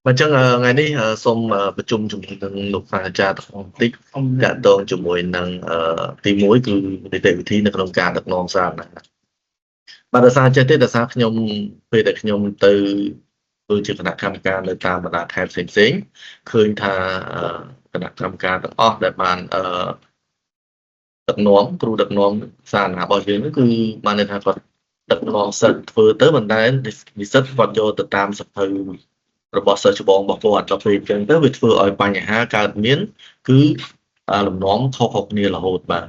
បាទអញ្ចឹងថ្ងៃនេះសូមប្រជុំជាមួយនឹងលោកសាស្ត្រាចារ្យទាំងអស់បន្តិចតាក់ទងជាមួយនឹងទី1គឺនីតិវិធីនៅក្នុងការដឹកនាំសារណាបាទដោយសារចេះទេដោយសារខ្ញុំពេលដែលខ្ញុំទៅធ្វើជាគណៈកម្មការនៅតាមបណ្ដាខេត្តផ្សេងៗឃើញថាគណៈកម្មការទាំងអស់ដែលបានដឹកនាំគ្រូដឹកនាំសារណារបស់យើងគឺបានន័យថាគាត់ដឹកនាំសិស្សធ្វើទៅប៉ុន្តែនិស្សិតគាត់យកទៅតាមសភៅរបស់សិស្សច្បងរបស់គាត់ដល់ពេលអញ្ចឹងទៅវាធ្វើឲ្យបញ្ហាកើតមានគឺលំនាំខុសៗគ្នារហូតបាទ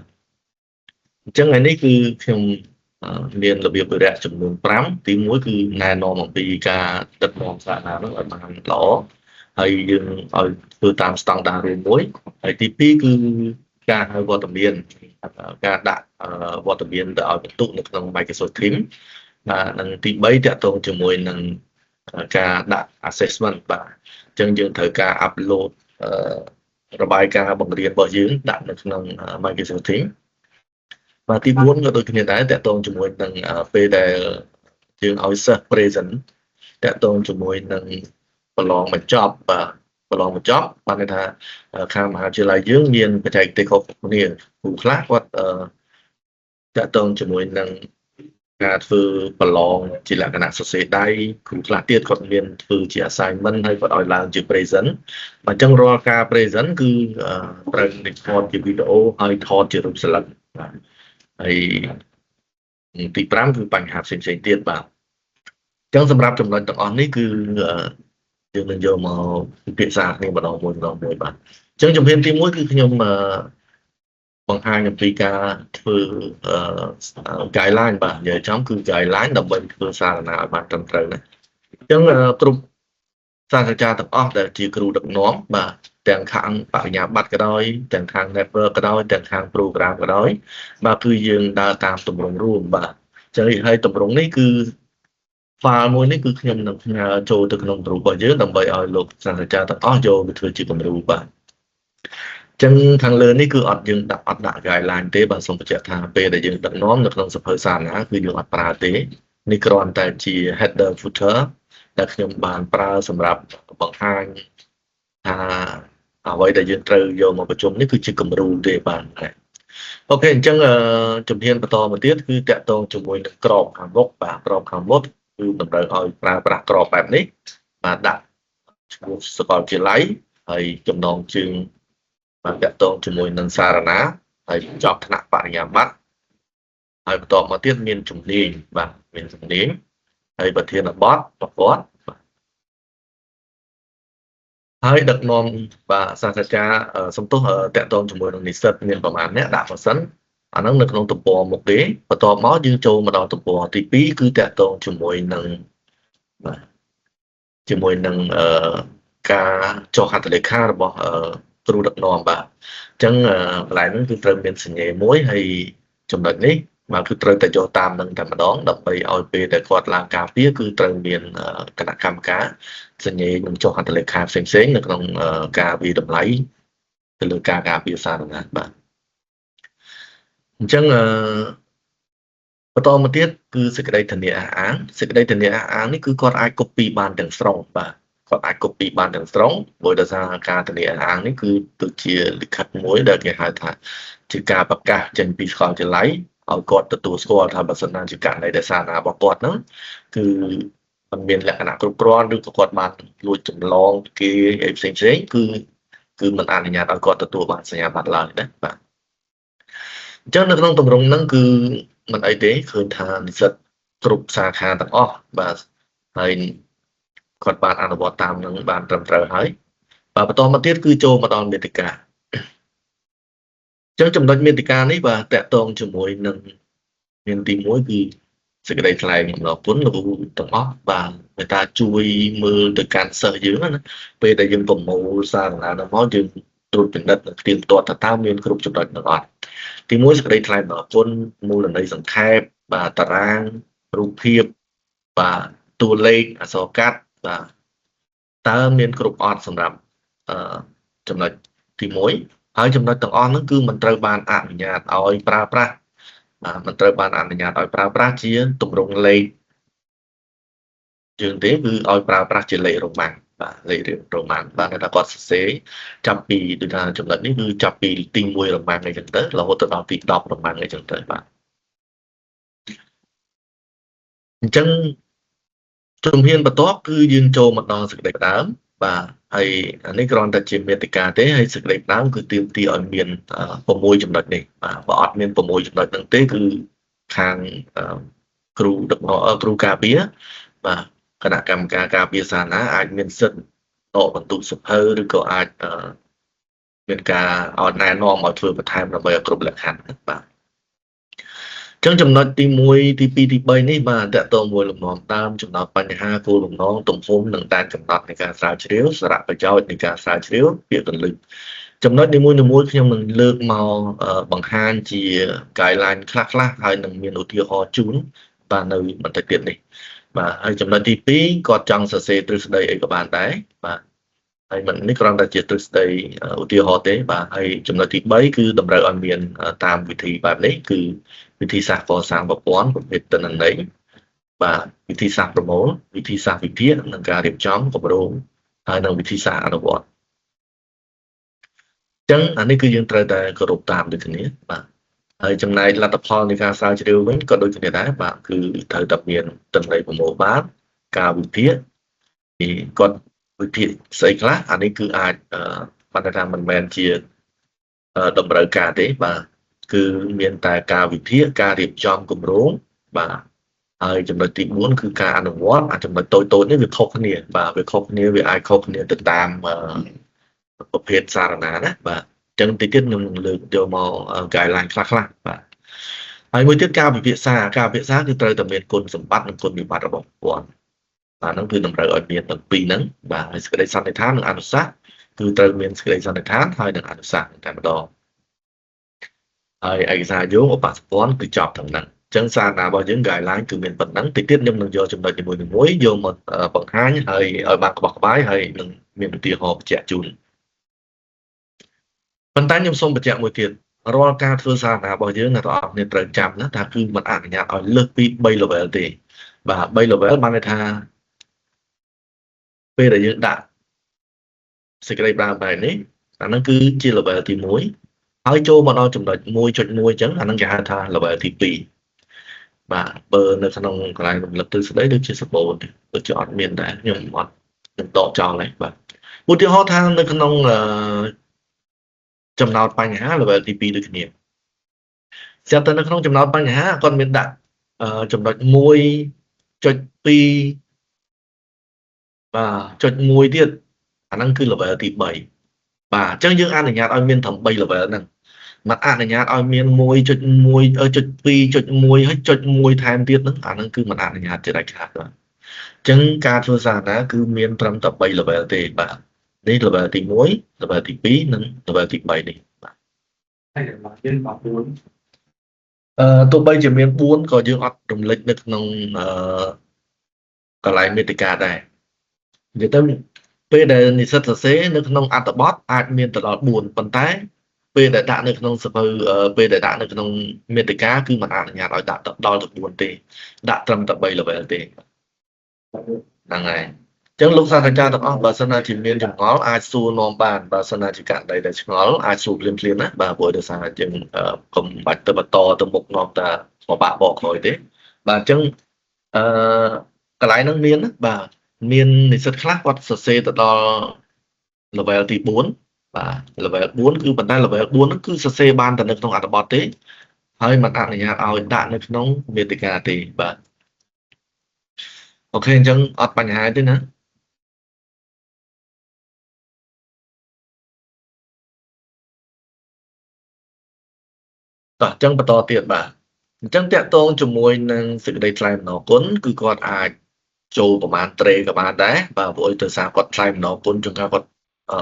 អញ្ចឹងថ្ងៃនេះគឺខ្ញុំមានរបៀបវិរៈចំនួន5ទី1គឺណែនាំអំពីការដឹកនាំសារណានោះឲ្យបានល្អហើយយើងឲ្យធ្វើតាមស្តង់ដាររួមមួយហើយទី2គឺការហៅវត្តមានការដាក់វត្តមានទៅឲ្យបន្ទុកនៅក្នុង Microsoft Teams បាទនិងទី3តាក់ទងជាមួយនឹងការដាក់ assessment បាទអញ្ចឹងយើងត្រូវការ upload របាយការណ៍បង្រៀនរបស់យើងដាក់នៅក្នុង Microsoft Teams បាទទី4ក៏ដូចគ្នាដែរតាក់ទងជាមួយនឹងពេលដែលយើងឲ្យសិស្ស present តាក់ទងជាមួយនឹងប្រឡងបញ្ចប់បាទប្រឡងបញ្ចប់បានន័យថាខាងមហាវិទ្យាល័យយើងមានបច្ចេកទេសខុសគ្នាគ្រូខ្លះគាត់តាក់ទងជាមួយនឹងការធ្វើប្រឡងជាលក្ខណៈសរសេរដៃគ្រូខ្លះទៀតគាត់មានធ្វើជា assignment ហើយគាត់ឲ្យឡើងជា present បាទអញ្ចឹងរាល់ការ present គឺត្រូវ record ជាវីដេអូហើយថតជារូបស្លឹកបាទហើយទី5គឺបញ្ហាផ្សេងៗទៀតបាទអញ្ចឹងសម្រាប់ចំណុចទាំងអស់នេះគឺយើងនឹងយកមកពិភាក្សាគ្នាម្ដងមួយម្ដងមួយបាទអញ្ចឹងជំហានទី1គឺខ្ញុំបង្ហាញអំពីការធ្វើ guideline បាទនិយាយចំគឺ guideline ដើម្បីធ្វើសារណាឲ្យបានត្រឹមត្រូវណាអញ្ចឹងគ្រប់សាស្ត្រាចារ្យទាំងអស់ដែលជាគ្រូដឹកនាំបាទទាំងខាងបរិញ្ញាបត្រក៏ដោយទាំងខាង network ក៏ដោយទាំងខាង program ក៏ដោយបាទគឺយើងដើរតាមទម្រង់រួមបាទអញ្ចឹងហើយទម្រង់នេះគឺ file មួយនេះគឺខ្ញុំនឹងផ្ញើចូលទៅក្នុងក្រុមរបស់យើងដើម្បីឲ្យលោកសាស្ត្រាចារ្យទាំងអស់យកទៅធ្វើជាគំរូបាទចឹងខាងលើនេះគឺអត់យើងដាក់អត់ដាក់ guideline ទេបាទសូមបញ្ជាក់ថាពេលដែលយើងដឹកនាំនៅក្នុងសភៅសារណាគឺយើងអត់ប្រើទេនេះគ្រាន់តែជា header footer ដែលខ្ញុំបានប្រើសម្រាប់បង្ហាញថាអ្វីដែលយើងត្រូវយកមកប្រជុំនេះគឺជាគំរូទេបាទ OK អញ្ចឹងជំហានបន្តមកទៀតគឺតាក់ទងជាមួយនឹងក្របខាងមុខបាទក្របខាងមុខគឺតម្រូវឲ្យប្រើប្រាស់ក្របបែបនេះបាទដាក់ឈ្មោះសាកលវិទ្យាល័យហើយចំណងជើងបាទតាក់ទងជាមួយនឹងសារណាហើយចប់ថ្នាក់បរិញ្ញាបត្រហើយបន្ទាប់មកទៀតមានជំនាញបាទមានជំនាញហើយប្រធានបទប្រកបបាទហើយដឹកនាំបាទសាស្ត្រាចារ្យសំទោសតាក់ទងជាមួយនឹងនិស្សិតមានប្រមាណអ្នកដាក់ម៉ាស៊ីនអាហ្នឹងនៅក្នុងទំព័រមុខគេបន្ទាប់មកយើងចូលមកដល់ទំព័រទី2គឺតាក់ទងជាមួយនឹងបាទជាមួយនឹងអឺការចុះហត្ថលេខារបស់គ្រូដឹកនាំបាទអញ្ចឹងកន្លែងហ្នឹងគឺត្រូវមានសញ្ញាមួយហើយចំណុចនេះបាទគឺត្រូវតែយកតាមនឹងតែម្ដងដើម្បីឲ្យពេលដែលគាត់ឡើងការពារគឺត្រូវមានគណៈកម្មការសញ្ញានឹងចុះហត្ថលេខាផ្សេងៗនៅក្នុងការវាតម្លៃទៅលើការការពារសារណាបាទអញ្ចឹងអឺបន្តមកទៀតគឺសេចក្តីធានាអះអាងសេចក្តីធានាអះអាងនេះគឺគាត់អាច copy បានទាំងស្រុងបាទគាត់អាច copy បានទាំងស្រុងព្រោះដោយសារការធានាអះអាងនេះគឺដូចជាលិខិតមួយដែលគេហៅថាជាការប្រកាសចេញពីសាកលវិទ្យាល័យឲ្យគាត់ទទួលស្គាល់ថាបើសិនណាជាករណីដែលសារណារបស់គាត់ហ្នឹងគឺมันមានលក្ខណៈគ្រប់គ្រាន់ឬក៏គាត់បានលួចចម្លងគេអីផ្សេងផ្សេងគឺគឺមិនអនុញ្ញាតឲ្យគាត់ទទួលបានសញ្ញាបត្រឡើយណាបាទអញ្ចឹងនៅក្នុងទម្រង់ហ្នឹងគឺមិនអីទេឃើញថានិស្សិតគ្រប់សាខាទាំងអស់បាទហើយគាត់បានអនុវត្តតាមនឹងបានត្រឹមត្រូវហើយបាទបន្តមកទៀតគឺចូលមកដល់មេតិកាអញ្ចឹងចំណុចមេតិកានេះបាទតាក់ទងជាមួយនឹងមានទី1គឺសេចក្តីថ្លែងអំណរគុណលោកគ្រូទាំងអស់បាទមេត្តាជួយមើលទៅកាន់សិស្សយើងណាពេលដែលយើងប្រមូលសារណានោះមកយើងត្រួតពិនិត្យនិងផ្ទៀងផ្ទាត់ថាតើមានគ្រប់ចំណុចទាំងអត់ទី1សេចក្តីថ្លែងអំណរគុណមូលន័យសង្ខេបបាទតារាងរូបភាពបាទតួលេខអក្សរកាត់បាទតើមានគ្រប់អត់សម្រាប់អឺចំណុចទី1ហើយចំណុចទាំងអស់ហ្នឹងគឺមិនត្រូវបានអនុញ្ញាតឲ្យប្រើប្រាស់បាទមិនត្រូវបានអនុញ្ញាតឲ្យប្រើប្រាស់ជាទម្រង់លេខជើងទេគឺឲ្យប្រើប្រាស់ជាលេខរ៉ូម៉ាំង បាទលេខរៀងរ៉ូម៉ាំងបាទថាគាត់សរសេរចាប់ពីដូចថាចំណុចនេះគឺចាប់ពីទី1រ៉ូម៉ាំងអីចឹងទៅរហូតទៅដល់ទី10រ៉ូម៉ាំងអីចឹងទៅបាទអញ្ចឹងជំហានបន្ទាប់គឺយើងចូលមកដល់សេចក្តីផ្ដើមបាទហើយអានេះគ្រាន់តែជាមេតិកាទេហើយសេចក្តីផ្ដើមគឺទាមទារឲ្យមាន6ចំណុចនេះបាទបើអត់មាន6ចំណុចហ្នឹងទេគឺខាងគ្រូដឹកនាំគ្រូការពារបាទគណៈកម្មការការពារសាលាអាចមានសិទ្ធិដកបន្ទុកសភៅឬក៏អាចមានការឲ្យណែនាំឲ្យធ្វើបន្ថែមដើម្បីឲ្យគ្រប់លក្ខខណ្ឌបាទចឹងចំណុចទី1ទី2ទី3នេះបាទតកតងមួយលំនាំតាមចំណោទបញ្ហាគោលបំណងទំហំនិងដែនកំណត់នៃការស្រាវជ្រាវសារៈប្រយោជន៍នៃការស្រាវជ្រាវពាក្យកលឹះចំណុចនីមួយៗខ្ញុំនឹងលើកមកបង្ហាញជា guideline ខ្លះៗហើយនឹងមានឧទាហរណ៍ជូនបាទនៅបន្តិចទៀតនេះបាទហើយចំណុចទី2គាត់ចង់សរសេរទ្រឹស្ដីអីក៏បានដែរបាទហើយមិននេះគ្រាន់តែជាទ្រឹស្ដីឧទាហរណ៍ទេបាទហើយចំណុចទី3គឺតម្រូវឲ្យមានតាមវិធីបែបនេះគឺវិធីសាស្ត្រកសាងប្រព័ន្ធប្រភេទទិន្នន័យបាទវិធីសាស្ត្រប្រមូលវិធីសាស្ត្រវិភាគនិងការរៀបចំគម្រោងហើយនិងវិធីសាស្ត្រអនុវត្តអញ្ចឹងអានេះគឺយើងត្រូវតែគោរពតាមដូចគ្នាបាទហើយចំណែកលទ្ធផលនៃការស្រាវជ្រាវវិញក៏ដូចគ្នាដែរបាទគឺត្រូវតែមានទិន្នន័យប្រមូលបានការវិភាគគាត់វិភាគស្អីខ្លះអានេះគឺអាចបានថាមិនមែនជាតម្រូវការទេបាទគឺមានតែការវិភាគការរៀបចំគម្រោងបាទហើយចំណុចទី4គឺការអនុវត្តអាចំណុចតូចៗនេះវាខុសគ្នាបាទវាខុសគ្នាវាអាចខុសគ្នាទៅតាមប្រភេទសារណាណាបាទអញ្ចឹងតិចទៀតខ្ញុំនឹងលើកយកមក guideline ខ្លះៗបាទហើយមួយទៀតការពិភាក្សាការពិភាក្សាគឺត្រូវតែមានគុណសម្បត្តិនិងគុណវិបត្តិរបស់ប្រព័ន្ធបាទហ្នឹងគឺតម្រូវឲ្យមានទាំងពីរហ្នឹងបាទហើយសេចក្តីសន្និដ្ឋាននិងអនុសាសន៍គឺត្រូវមានសេចក្តីសន្និដ្ឋានហើយនិងអនុសាសន៍តែម្ដងហើយឯកសារយោងឧបសម្ព័ន្ធគឺចប់ទាំងហ្នឹងអញ្ចឹងសារណារបស់យើង guideline គឺមានប៉ុណ្ណឹងតិចទៀតខ្ញុំនឹងយកចំណុចនីមួយៗយកមកបង្ហាញហើយឲ្យបានក្បោះក្បាយហើយនឹងមានឧទាហរណ៍បញ្ជាក់ជូនប៉ុន្តែខ្ញុំសូមបញ្ជាក់មួយទៀតរាល់ការធ្វើសារណារបស់យើងអ្នកទាំងអស់គ្នាត្រូវចាំណាថាគឺមិនអនុញ្ញាតឲ្យលើសពី3 level ទេបាទ3 level បានន័យថាពេលដែលយើងដាក់សេចក្តីប្រើបែបនេះអាហ្នឹងគឺជា level ទី1ហើយចូលមកដល់ចំណុច1.1អញ្ចឹងអាហ្នឹងគេហៅថា level ទី2បាទបើនៅក្នុងកន្លែងរំលឹកទ្រឹស្ដីដូចជាសបូនដូចជាអត់មានដែរខ្ញុំអត់ខ្ញុំដកចោលហើយបាទឧទាហរណ៍ថានៅក្នុងចំណោទបញ្ហា level ទី2ដូចគ្នាស្រាប់តែនៅក្នុងចំណោទបញ្ហាគាត់មានដាក់ចំណុច1.2បាទចុច1ទៀតអាហ្នឹងគឺ level ទី3បាទអញ្ចឹងយើងអនុញ្ញាតឲ្យមានត្រឹម3 level ហ្នឹងមិនអនុញ្ញាតឲ្យមាន1.1 .2.1ហើយចុច1ថែមទៀតហ្នឹងអាហ្នឹងគឺមិនអនុញ្ញាតជាដាច់ខាតបាទអញ្ចឹងការធ្វើសារណាគឺមានត្រឹមតែ3 level ទេបាទនេះ level ទី1 level ទី2និង level ទី3នេះបាទ ហើយយើងប4 ទោះបីជាមាន4ក៏យើងអត់រំលេចនៅក្នុងកន្លែងមេតិកាដែរនិយាយទៅពេលដែលនិស្សិតសរសេរនៅក្នុងអត្ថបទអាចមានទៅដល់4ប៉ុន្តែពេលដែលដាក់នៅក្នុងសភៅពេលដែលដាក់នៅក្នុងមេតិកាគឺមិនអនុញ្ញាតឲ្យដាក់ដល់ទៅ4ទេដាក់ត្រឹមតែ3 level ទេហ្នឹងហើយអញ្ចឹងលោកសាស្ត្រាចារ្យទាំងអស់បើសិនណាជាមានចម្ងល់អាចសួរនាំបានបើសិនណាជាករណីដែលឆ្ងល់អាចសួរភ្លាមៗណាបាទព្រោះដោយសារយើងកុំបាច់ទៅបន្តទៅមុខនាំតាពិបាកបកក្រោយទេបាទអញ្ចឹងអឺកន្លែងហ្នឹងមានណាបាទមាននិស្សិតខ្លះគាត់សរសេរទៅដល់ level ទី4បាទ level 4គឺប៉ុន្តែ level 4ហ្នឹងគឺសរសេរបានតែនៅក្នុងអត្ថបទទេហើយមិនអនុញ្ញាតឲ្យដាក់នៅក្នុងមាតិកាទេបាទ OK អញ្ចឹងអត់បញ្ហាទេណាតោះអញ្ចឹងបន្តទៀតបាទអញ្ចឹងតាក់ទងជាមួយនឹងសេចក្តីថ្លែងអំណរគុណគឺគាត់អាចចូលប្រមាណត្រេក៏បានដែរបាទព្រោះទៅសារគាត់ថ្លែងអំណរគុណជួនកាលគាត់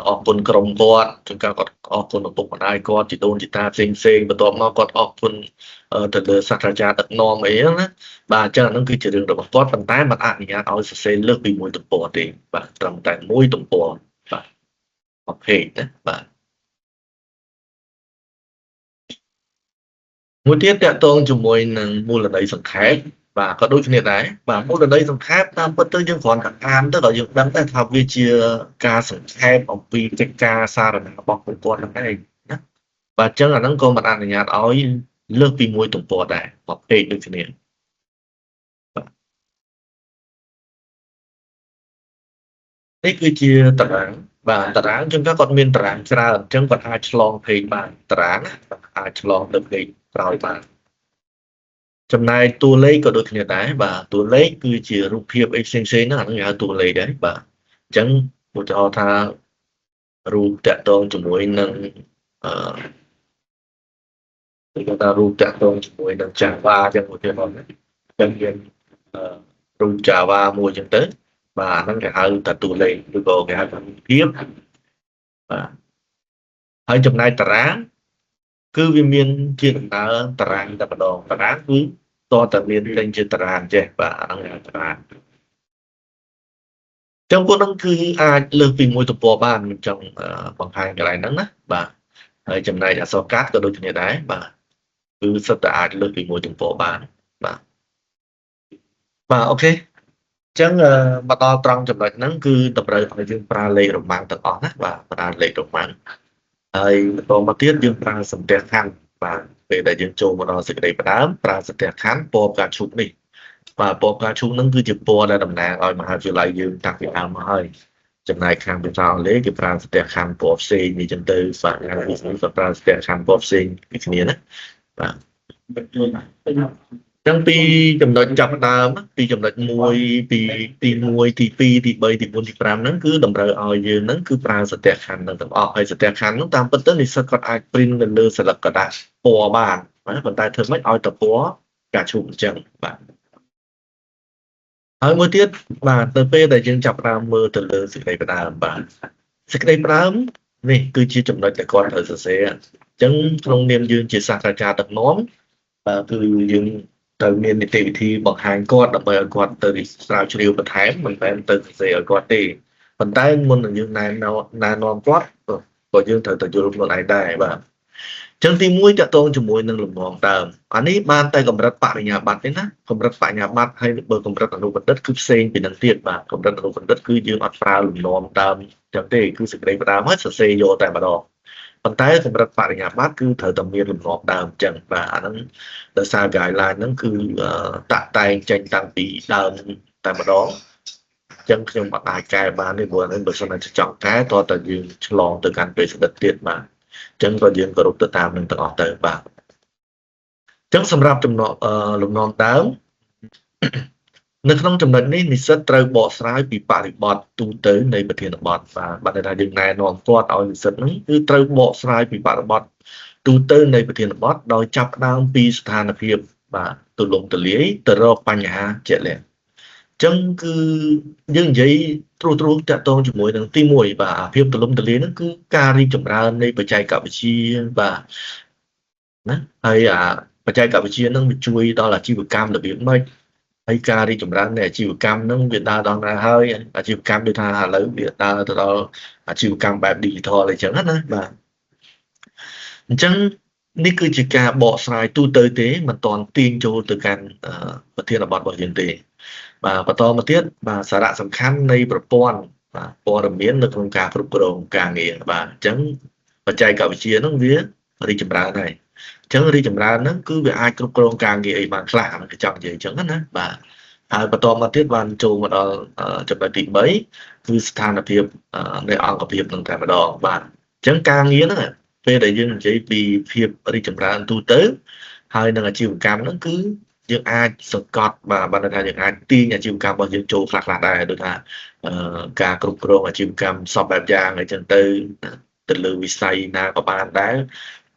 អរគុណក្រុមគាត់ជួនកាលគាត់អរគុណឪពុកម្ដាយគាត់ជីដូនជីតាផ្សេងផ្សេងបន្ទាប់មកគាត់អរគុណទៅលើសាស្ត្រាចារ្យដឹកនាំអីហ្នឹងណាបាទអញ្ចឹងអាហ្នឹងគឺជារឿងរបស់គាត់ប៉ុន្តែមិនអនុញ្ញាតឲ្យសរសេរលើសពីមួយទំព័រទេបាទត្រឹមតែមួយទំព័របាទប្រភេទណាបាទមួយទៀតតកតងជាមួយនឹងមូលន័យសង្ខេប បាទក៏ដូចគ្នាដែរបាទមូលន័យសង្ខេបតាមពិតទៅយើងគ្រាន់តែអានទៅដល់យើងដឹងដែរថាវាជាការសង្ខេបអំពីកិច្ចការសារណារបស់ពួកគាត់ហ្នឹងឯងណាបាទអញ្ចឹងអាហ្នឹងក៏មិនអនុញ្ញាតឲ្យលើសពីមួយទំព័រដែរមួយពេកដូចគ្នាបាទនេះគឺជាតារាងបាទតារាងជួនកាលគាត់មានតារាងច្រើនអញ្ចឹងគាត់អាចឆ្លងពេកបានតារាងអាចឆ្លងទៅពេកក្រោយបានចំណែកតួលេខក៏ដូចគ្នាដែរបាទតួលេខគឺជារូបភាពអីផ្សេងៗហ្នឹងអាហ្នឹងគេហៅតួលេខដែរបាទអញ្ចឹងឧទាហរណ៍ថារូបតាក់ទងជាមួយនឹងអឺគេថារូបតាក់ទងជាមួយនឹង Java អញ្ចឹងឧទាហរណ៍ណាអញ្ចឹងមានរូប Java មួយអញ្ចឹងទៅបាទហ្នឹងគេហៅថាតួលេខឬក៏គេហៅថារូបភាពបាទហើយចំណែកតារាងគឺវាមានជាដំណើរតារាងតែម្ដងតារាងគឺតើតើមានចេញជាតារាងចេះបាទអាហ្នឹងគេហៅតារាងចឹងពួកហ្នឹងគឺអាចលើសពីមួយទំព័របានខ្ញុំចង់បង្ហាញកន្លែងហ្នឹងណាបាទហើយចំណែកអក្សរកាត់ក៏ដូចគ្នាដែរបាទគឺសិតតែអាចលើសពីមួយទំព័របានបាទបាទអូខេអញ្ចឹងមកដល់ត្រង់ចំណុចហ្នឹងគឺតម្រូវឲ្យយើងប្រើលេខរ៉ូម៉ាំងទាំងអស់ណាបាទប្រើលេខរ៉ូម៉ាំងហើយបន្តមកទៀតយើងប្រើសន្ទះខណ្ឌបាទពេលដែលយើងចូលមកដល់សេចក្តីផ្ដើមប្រើសន្ទះខណ្ឌពណ៌ផ្កាឈូកនេះបាទពណ៌ផ្កាឈូកហ្នឹងគឺជាពណ៌ដែលតំណាងឲ្យមហាវិទ្យាល័យយើងតាំងពីដើមមកហើយចំណែកខាងភាសាអង់គ្លេសគេប្រើសន្ទះខណ្ឌពណ៌ផ្សេងនេះចឹងទៅបាទខាង business ក៏ប្រើសន្ទះខណ្ឌពណ៌ផ្សេងពីគ្នាណាបាទចឹងពីចំណុចចាប់ដើមពីចំណុច1ពីទី1ទី2ទី3ទី4ទី5ហ្នឹងគឺតម្រូវឲ្យយើងហ្នឹងគឺប្រើសន្ទះខណ្ឌហ្នឹងទាំងអស់ហើយសន្ទះខណ្ឌហ្នឹងតាមពិតទៅនិស្សិតគាត់អាច print នៅលើសន្លឹកក្រដាសពណ៌បានណាប៉ុន្តែធ្វើម៉េចឲ្យតែពណ៌ផ្កាឈូកអញ្ចឹងបាទហើយមួយទៀតបាទទៅពេលដែលយើងចាប់ផ្ដើមមើលទៅលើសេចក្តីផ្ដើមបាទសេចក្តីផ្ដើមនេះគឺជាចំណុចដែលគាត់ត្រូវសរសេរអញ្ចឹងក្នុងនាមយើងជាសាស្ត្រាចារ្យដឹកនាំបាទគឺយើងត្រូវមាននីតិវិធីបង្ហាញគាត់ដើម្បីឲ្យគាត់ទៅស្រាវជ្រាវបន្ថែមមិនមែនទៅសរសេរឲ្យគាត់ទេប៉ុន្តែមុននឹងយើងណែនាំគាត់ក៏យើងត្រូវតែយល់ខ្លួនឯងដែរបាទចឹងទី1តកតងជាមួយនឹងលំនាំដើមអានេះបានតែកម្រិតបរិញ្ញាបត្រទេណាកម្រិតបរិញ្ញាបត្រហើយបើកម្រិតអនុបណ្ឌិតគឺផ្សេងពីនឹងទៀតបាទកម្រិតអនុបណ្ឌិតគឺយើងអត់ប្រើលំនាំដើមចឹងទេគឺសេចក្តីផ្ដើមហើយសរសេរយកតែម្ដងប៉ុន្តែកម្រិតបរិញ្ញាបត្រគឺត្រូវតែមានលំនាំដើមចឹងបាទអាហ្នឹងដោយសារ guideline ហ្នឹងគឺតាក់តែងចេញតាំងពីដើមតែម្ដងចឹងខ្ញុំអត់អាចកែបានទេព្រោះហ្នឹងបើសិនជាចង់កែតើតើយើងឆ្លងទៅកាន់ពេលស្ដិតទៀតបាទចឹងក៏យើងគោរពទៅតាមនឹងទាំងអស់ទៅបាទចឹងសម្រាប់ចំណងលំនាំដើមនៅក្នុងចំណុចនេះនិស្សិតត្រូវបកស្រាយពីបរិបទទូទៅនៃប្រធានបទបាទបាទថាយើងណែនាំគាត់ឲ្យនិស្សិតហ្នឹងគឺត្រូវបកស្រាយពីបរិបទទូទៅនៃប្រធានបទដោយចាប់ផ្ដើមពីស្ថានភាពបាទទូលំទូលាយទៅរកបញ្ហាជាក់លាក់ចឹងគឺយើងនិយាយត្រួសត្រាសតាក់ទងជាមួយនឹងទី1បាទអាភាពទូលំទូលាយហ្នឹងគឺការរីកចម្រើននៃបច្ចេកវិទ្យាបាទណាហើយអាបច្ចេកវិទ្យាហ្នឹងវាជួយដល់អាជីវកម្មរបៀបម៉េចហើយការរីកចម្រើននៃអាជីវកម្មហ្នឹងវាដើរដល់ណាហើយអាជីវកម្មដូចថាឥឡូវវាដើរទៅដល់អាជីវកម្មបែប digital អីចឹងណាបាទអញ្ចឹងនេះគឺជាការបកស្រាយទូទៅទេមិនទាន់ទាញចូលទៅកាន់ប្រធានបទរបស់យើងទេបាទបន្តមកទៀតបាទសារៈសំខាន់នៃប្រព័ន្ធបាទព័ត៌មាននៅក្នុងការគ្រប់គ្រងការងារបាទអញ្ចឹងបច្ចេកវិទ្យាហ្នឹងវារីកចម្រើនហើយអញ្ចឹងរីកចម្រើនហ្នឹងគឺវាអាចគ្រប់គ្រងការងារអីបានខ្លះអាហ្នឹងគឺចង់និយាយអញ្ចឹងណាបាទហើយបន្តមកទៀតបានចូលមកដល់ចំណុចទី3គឺស្ថានភាពនៃអង្គភាពនឹងតែម្ដងបាទអញ្ចឹងការងារហ្នឹងពេលដែលយើងនិយាយពីភាពរីកចម្រើនទូទៅហើយនឹងអាជីវកម្មហ្នឹងគឺយើងអាចសង្កត់បាទបានថាយើងអាចទាញអាជីវកម្មរបស់យើងចូលខ្លះៗដែរដូចថាការគ្រប់គ្រងអាជីវកម្មសពបែបយ៉ាងអីចឹងទៅទៅលើវិស័យណាក៏បានដែរ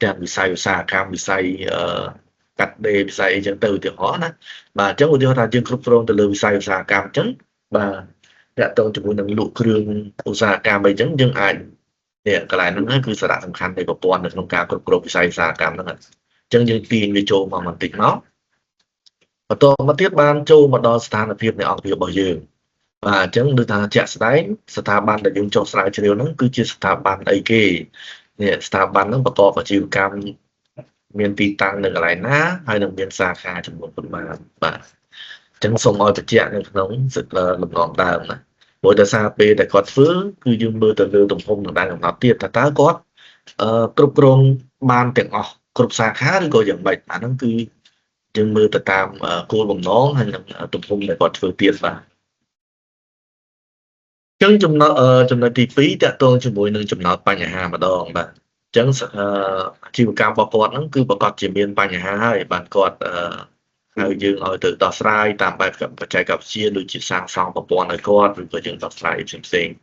ទាំងវិស័យឧស្សាហកម្មវិស័យកាត់ដេរវិស័យអីចឹងទៅឧទាហរណ៍ណាបាទអញ្ចឹងឧទាហរណ៍ថាយើងគ្រប់គ្រងទៅលើវិស័យឧស្សាហកម្មអញ្ចឹងបាទតាក់ទងជាមួយនឹងលក់គ្រឿងឧស្សាហកម្មអីចឹងយើងអាចនេះកន្លែងហ្នឹងគឺសារៈសំខាន់នៃប្រព័ន្ធនៅក្នុងការគ្រប់គ្រងវិស័យឧស្សាហកម្មហ្នឹងអញ្ចឹងយើងទាញវាចូលមកបន្តិចមកបន្តមកទៀតបានចូលមកដល់ស្ថានភាពនៃអង្គភាពរបស់យើងបាទអញ្ចឹងដូចថាជាក់ស្ដែងស្ថាប័នដែលយើងចុះស្រាវជ្រាវហ្នឹងគឺជាស្ថាប័នអីគេនេះស្ថាប័នហ្នឹងប្រកបអាជីវកម្មមានទីតាំងនៅកន្លែងណាហើយនឹងមានសាខាចំនួនប៉ុន្មានបាទ អញ្ចឹងសូមឲ្យបញ្ជាក់នៅក្នុងលំនាំដើមណាព្រោះដោយសារពេលដែលគាត់ធ្វើគឺយើងមើលទៅលើទំហំនិងដែនកំណត់ទៀតថាតើគាត់គ្រប់គ្រងបានទាំងអស់គ្រប់សាខាឬក៏យ៉ាងម៉េចអាហ្នឹងគឺយើងមើលទៅតាមគោលបំណងហើយនិងទំហំដែលគាត់ធ្វើទៀតបាទអញ្ចឹងចំណុចទី2តកតងជាមួយនឹងចំណោទបញ្ហាម្ដងបាទអញ្ចឹងអាជីវកម្មរបស់គាត់ហ្នឹងគឺប្រកាសជាមានបញ្ហាហើយបានគាត់ហើយយើងឲ្យទៅដោះស្រាយតាមបែបបច្ចេកវិទ្យាដូចជាសាងសង់ប្រព័ន្ធឲ្យគាត់ឬក៏យើងដោះស្រាយផ្សេងៗ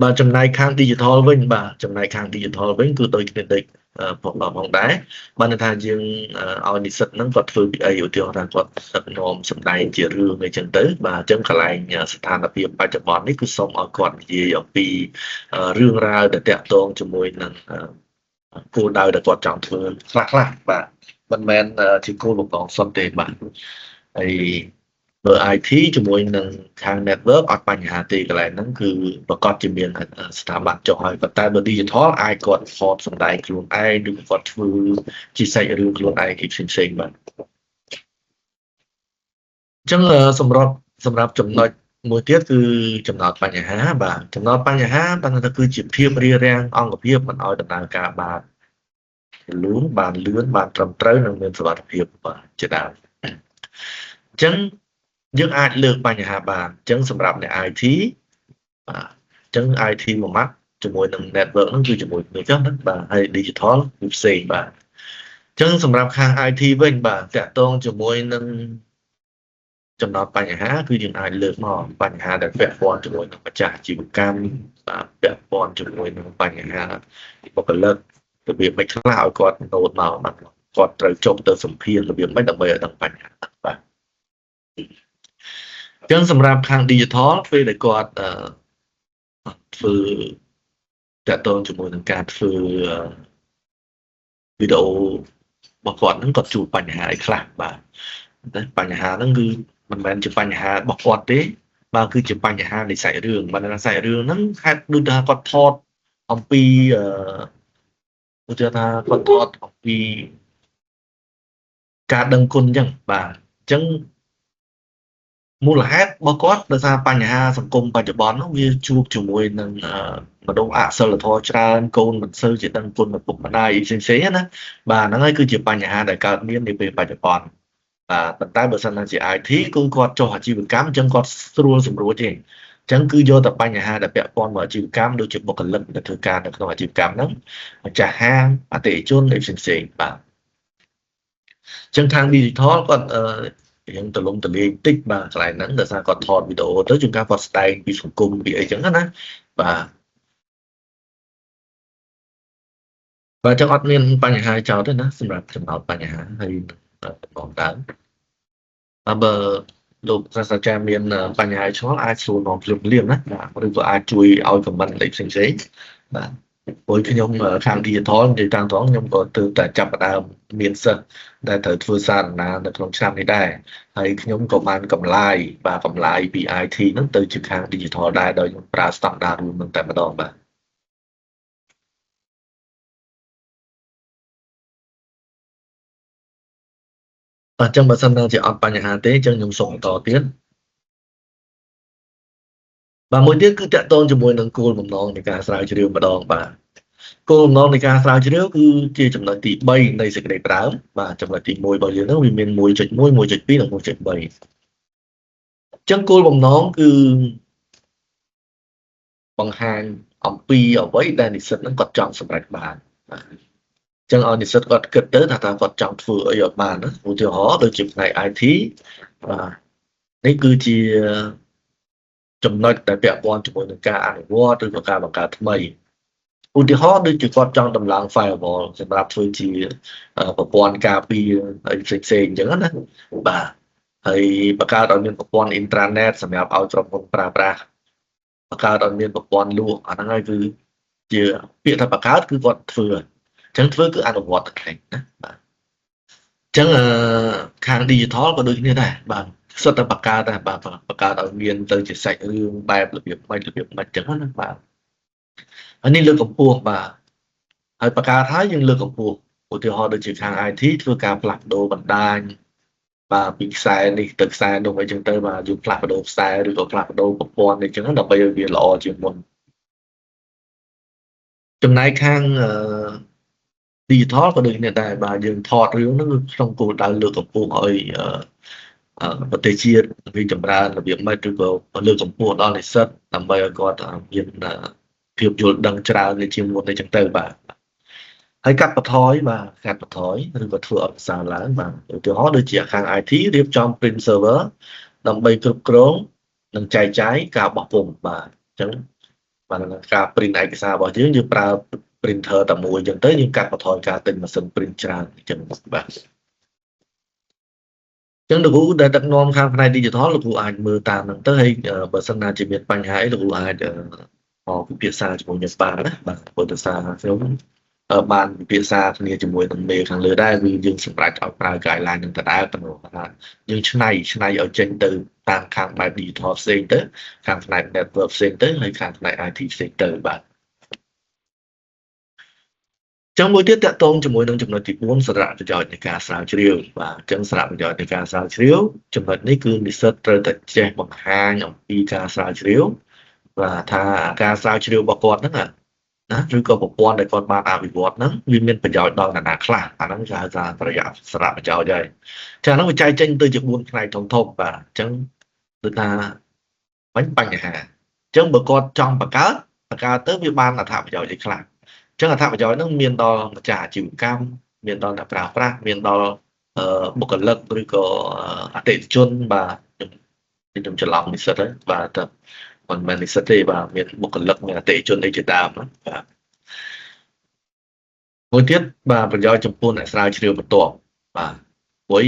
បាទចំណែកខាង digital វិញបាទចំណែកខាង digital វិញគឺដូចគ្នាដូចផងដែរបានន័យថាយើងឲ្យនិស្សិតហ្នឹងគាត់ធ្វើពីអីឧទាហរណ៍ថាគាត់ដឹកនាំសម្ដែងជារឿងអីចឹងទៅបាទអញ្ចឹងកន្លែងស្ថានភាពបច្ចុប្បន្ននេះគឺសូមឲ្យគាត់និយាយអំពីរឿងរ៉ាវដែលតាក់ទងជាមួយនឹងគោលដៅដែលគាត់ចង់ធ្វើខ្លះខ្លះបាទមិនមែនជាគោលបំណងសុទ្ធទេបាទហើយបើ IT ជាមួយនឹងខាង network អត់បញ្ហាទេកន្លែងហ្នឹងគឺប្រកាសជាមានស្ថាប័នចុះហើយប៉ុន្តែបើ digital អាចគាត់ថតសម្ដែងខ្លួនឯងឬគាត់ធ្វើជាសាច់រឿងខ្លួនឯងផ្សេងផ្សេងបាទអញ្ចឹងសម្រាប់ចំណុចមួយទៀតគឺចំណោទបញ្ហាបាទចំណោទបញ្ហាបានថាគឺជាភាពរារាំងអង្គភាពមិនឲ្យដំណើរការបានលូនបានលឿនបានត្រឹមត្រូវនិងមានសុវត្ថិភាពបាទជាដើមអញ្ចឹងយើងអាចលើកបញ្ហាបានអញ្ចឹងសម្រាប់អ្នក IT បាទអញ្ចឹង IT មួយម៉ាត់ជាមួយនឹង network ហ្នឹងគឺជាមួយគ្នាចុះណាបាទហើយ digital គឺផ្សេងបាទអញ្ចឹងសម្រាប់ខាង IT វិញបាទតាក់ទងជាមួយនឹងចំណោទបញ្ហាគឺយើងអាចលើកមកបញ្ហាដែលពាក់ព័ន្ធជាមួយនឹងម្ចាស់អាជីវកម្មបាទពាក់ព័ន្ធជាមួយនឹងបញ្ហាបុគ្គលិករបៀបមិនខ្លះឲ្យគាត់ note មកបាទគាត់ត្រូវចុះទៅសម្ភាសរបៀបម៉េចដើម្បីឲ្យដឹងបញ្ហាបាទអញ្ចឹងសម្រាប់ខាង digital ពេលដែលគាត់ធ្វើតាក់ទងជាមួយនឹងការធ្វើវីដេអូរបស់គាត់ហ្នឹងគាត់ជួបបញ្ហាអីខ្លះបាទតែបញ្ហាហ្នឹងគឺមិនមែនជាបញ្ហារបស់គាត់ទេបាទគឺជាបញ្ហានៃសាច់រឿងបាទសាច់រឿងហ្នឹងហេតុដូចថាគាត់ថតអំពីអឺឧទាហរណ៍ថាគាត់ថតអំពីការដឹងគុណអញ្ចឹងបាទអញ្ចឹងមូលហេតុរបស់គាត់ដោយសារបញ្ហាសង្គមបច្ចុប្បន្ននោះវាជួបជាមួយនឹងមនុស្សអសិលធម៌ច្រើនកូនមិនសូវជាដឹងគុណឪពុកម្ដាយផ្សេងផ្សេងណាបាទហ្នឹងហើយគឺជាបញ្ហាដែលកើតមាននាពេលបច្ចុប្បន្នបាទប៉ុន្តែបើសិនជា IT គឺគាត់ចុះអាជីវកម្មអញ្ចឹងគាត់ស្រួលសម្រួលទេអញ្ចឹងគឺយកតែបញ្ហាដែលពាក់ព័ន្ធមកអាជីវកម្មដូចជាបុគ្គលិកដែលធ្វើការនៅក្នុងអាជីវកម្មហ្នឹងម្ចាស់ហាងអតិថិជនអីផ្សេងផ្សេងបាទអញ្ចឹងខាង digital គាត់រៀងទលំទលាយតិចបាទកន្លែងហ្នឹងដោយសារគាត់ថតវីដេអូទៅជួនកាលគាត់ស្ដែងពីសង្គមពីអីចឹងណាបាទបាទចឹងអត់មានបញ្ហាចោលទេណាសម្រាប់ចំណោទបញ្ហាហើយបងដើមបាទបើលោកសាស្ត្រាចារ្យមានបញ្ហាឆ្ងល់អាចសួរនាំភ្លាមភ្លាមណាបាទឬក៏អាចជួយឲ្យ comment អីផ្សេងផ្សេងបាទព្រោះខ្ញុំខាង digital និយាយតាមត្រង់ខ្ញុំក៏ទើបតែចាប់ផ្ដើមមានសិស្សដែលត្រូវធ្វើសារណានៅក្នុងឆ្នាំនេះដែរហើយខ្ញុំក៏បានកម្លាយបាទកម្លាយពី IT ហ្នឹងទៅជាខាង digital ដែរដោយខ្ញុំប្រើ standard រួមនឹងតែម្ដងបាទអញ្ចឹងបើសិនជាអត់បញ្ហាទេអញ្ចឹងខ្ញុំសូមបន្តទៀតបាទមួយទៀតគឺតាក់ទងជាមួយនឹងគោលបំណងនៃការស្រាវជ្រាវម្ដងបាទគោលបំណងនៃការស្រាវជ្រាវគឺជាចំណុចទី3នៃសេចក្តីផ្ដើមបាទចំណុចទី1របស់យើងហ្នឹងវាមាន1.1 1.2និង1.3អញ្ចឹងគោលបំណងគឺបង្ហាញអំពីអ្វីដែលនិស្សិតហ្នឹងគាត់ចង់សម្រេចបានបាទអញ្ចឹងឲ្យនិស្សិតគាត់គិតទៅថាតើគាត់ចង់ធ្វើអីឲ្យបានណាឧទាហរណ៍ដូចជាផ្នែក IT បាទនេះគឺជាចំណុចដែលពាក់ព័ន្ធជាមួយនឹងការអនុវត្តឬក៏ការបង្កើតថ្មីឧទាហរណ៍ដូចជាគាត់ចង់ដំឡើង firewall សម្រាប់ធ្វើជាប្រព័ន្ធការពារអីផ្សេងផ្សេងអញ្ចឹងណាបាទហើយបង្កើតឲ្យមានប្រព័ន្ធ intranet សម្រាប់ឲ្យក្រុមហ៊ុនប្រើប្រាស់បង្កើតឲ្យមានប្រព័ន្ធលក់អាហ្នឹងហើយគឺជាពាក្យថាបង្កើតគឺគាត់ធ្វើអញ្ចឹងធ្វើគឺអនុវត្តតែណាបាទអញ្ចឹងខាង digital ក៏ដូចគ្នាដែរបាទសុទ្ធតែបង្កើតដែរបាទបង្កើតឲ្យមានទៅជាសាច់រឿងបែបរបៀបម៉េចរបៀបម៉េចអញ្ចឹងណាបាទហើយនេះលើកកម្ពស់បាទហើយបង្កើតហើយយើងលើកកម្ពស់ឧទាហរណ៍ដូចជាខាង IT ធ្វើការផ្លាស់ប្ដូរបណ្ដាញ បាទពីខ្សែនេះទៅខ្សែនោះអីចឹងទៅបាទយើងផ្លាស់ប្ដូរខ្សែឬក៏ផ្លាស់ប្ដូរប្រព័ន្ធអីចឹងដើម្បីឲ្យវាល្អជាងមុនចំណែកខាងអឺ digital ក៏ដូចគ្នាដែរបាទយើងថតរឿងហ្នឹងក្នុងគោលដៅលើកកម្ពស់ឲ្យប្រទេសជាតិរីកចម្រើនរបៀបម៉េចឬក៏លើកកម្ពស់ដល់និស្សិតដើម្បីឲ្យគាត់មានភាពយល់ដឹងច្រើនជាងមុនអីចឹងទៅបាទហើយកាត់បន្ថយបាទកាត់បន្ថយឬក៏ធ្វើឲ្យប្រសើរឡើងបាទឧទាហរណ៍ដូចជាខាង IT រៀបចំ print server ដើម្បីគ្រប់គ្រងនិងចែកចាយការបោះពុម្ពបាទអញ្ចឹងបាទការ print ឯកសាររបស់យើងយើងប្រើ printer តែមួយអញ្ចឹងទៅយើងកាត់បន្ថយការទិញម៉ាស៊ីន print ច្រើនអញ្ចឹងបាទអញ្ចឹងលោកគ្រូដែលដឹកនាំខាងផ្នែក digital លោកគ្រូអាចមើលតាមហ្នឹងទៅហើយបើសិនណាជាមានបញ្ហាអីលោកគ្រូអាចមកពិភាក្សាជាមួយខ្ញុំបានណាបាទព្រោះដោយសារខ្ញុំបានពិភាក្សាគ្នាជាមួយនឹងមេខាងលើដែរគឺយើងសម្រេចឲ្យប្រើ guideline នឹងដដែលប៉ុន្តែថាយើងឆ្នៃឆ្នៃឲ្យចេញទៅតាមខាងបែប digital ផ្សេងទៅខាងផ្នែក network ផ្សេងទៅហើយខាងផ្នែក IT ផ្សេងទៅបាទចឹងមួយទៀតតកតងជាមួយនឹងចំណុចទី4សារៈប្រយោជន៍នៃការស្រាវជ្រាវបាទអញ្ចឹងសារៈប្រយោជន៍នៃការស្រាវជ្រាវចំណុចនេះគឺនិស្សិតត្រូវតែចេះបង្ហាញអំពីការស្រាវជ្រាវបាទថាការស្រាវជ្រាវរបស់គាត់ហ្នឹងណាឬក៏ប្រព័ន្ធដែលគាត់បានអភិវឌ្ឍហ្នឹងវាមានប្រយោជន៍ដល់អ្នកណាខ្លះអាហ្នឹងគេហៅថាប្រយោជន៍សារៈប្រយោជន៍ហើយចាហ្នឹងវាចែកចេញទៅជា4ផ្នែកធំធំបាទអញ្ចឹងដូចថាបាញ់បញ្ហាអញ្ចឹងបើគាត់ចង់បង្កើតបង្កើតទៅវាបានអត្ថប្រយោជន៍អីខ្លះអញ្ចឹងអត្ថប្រយោជន៍ហ្នឹងមានដល់ម្ចាស់អាជីវកម្មមានដល់អ្នកប្រើប្រាស់មានដល់បុគ្គលិកឬក៏អតិថិជនបាទខ្ញុំច្រឡំនិស្សិតហើយបាទតែមិនមែននិស្សិតទេបាទមានបុគ្គលិកមានអតិថិជនអីជាដើមណាបាទមួយទៀតបាទប្រយោជន៍ចំពោះអ្នកស្រាវជ្រាវបន្ទាប់បាទព្រោះ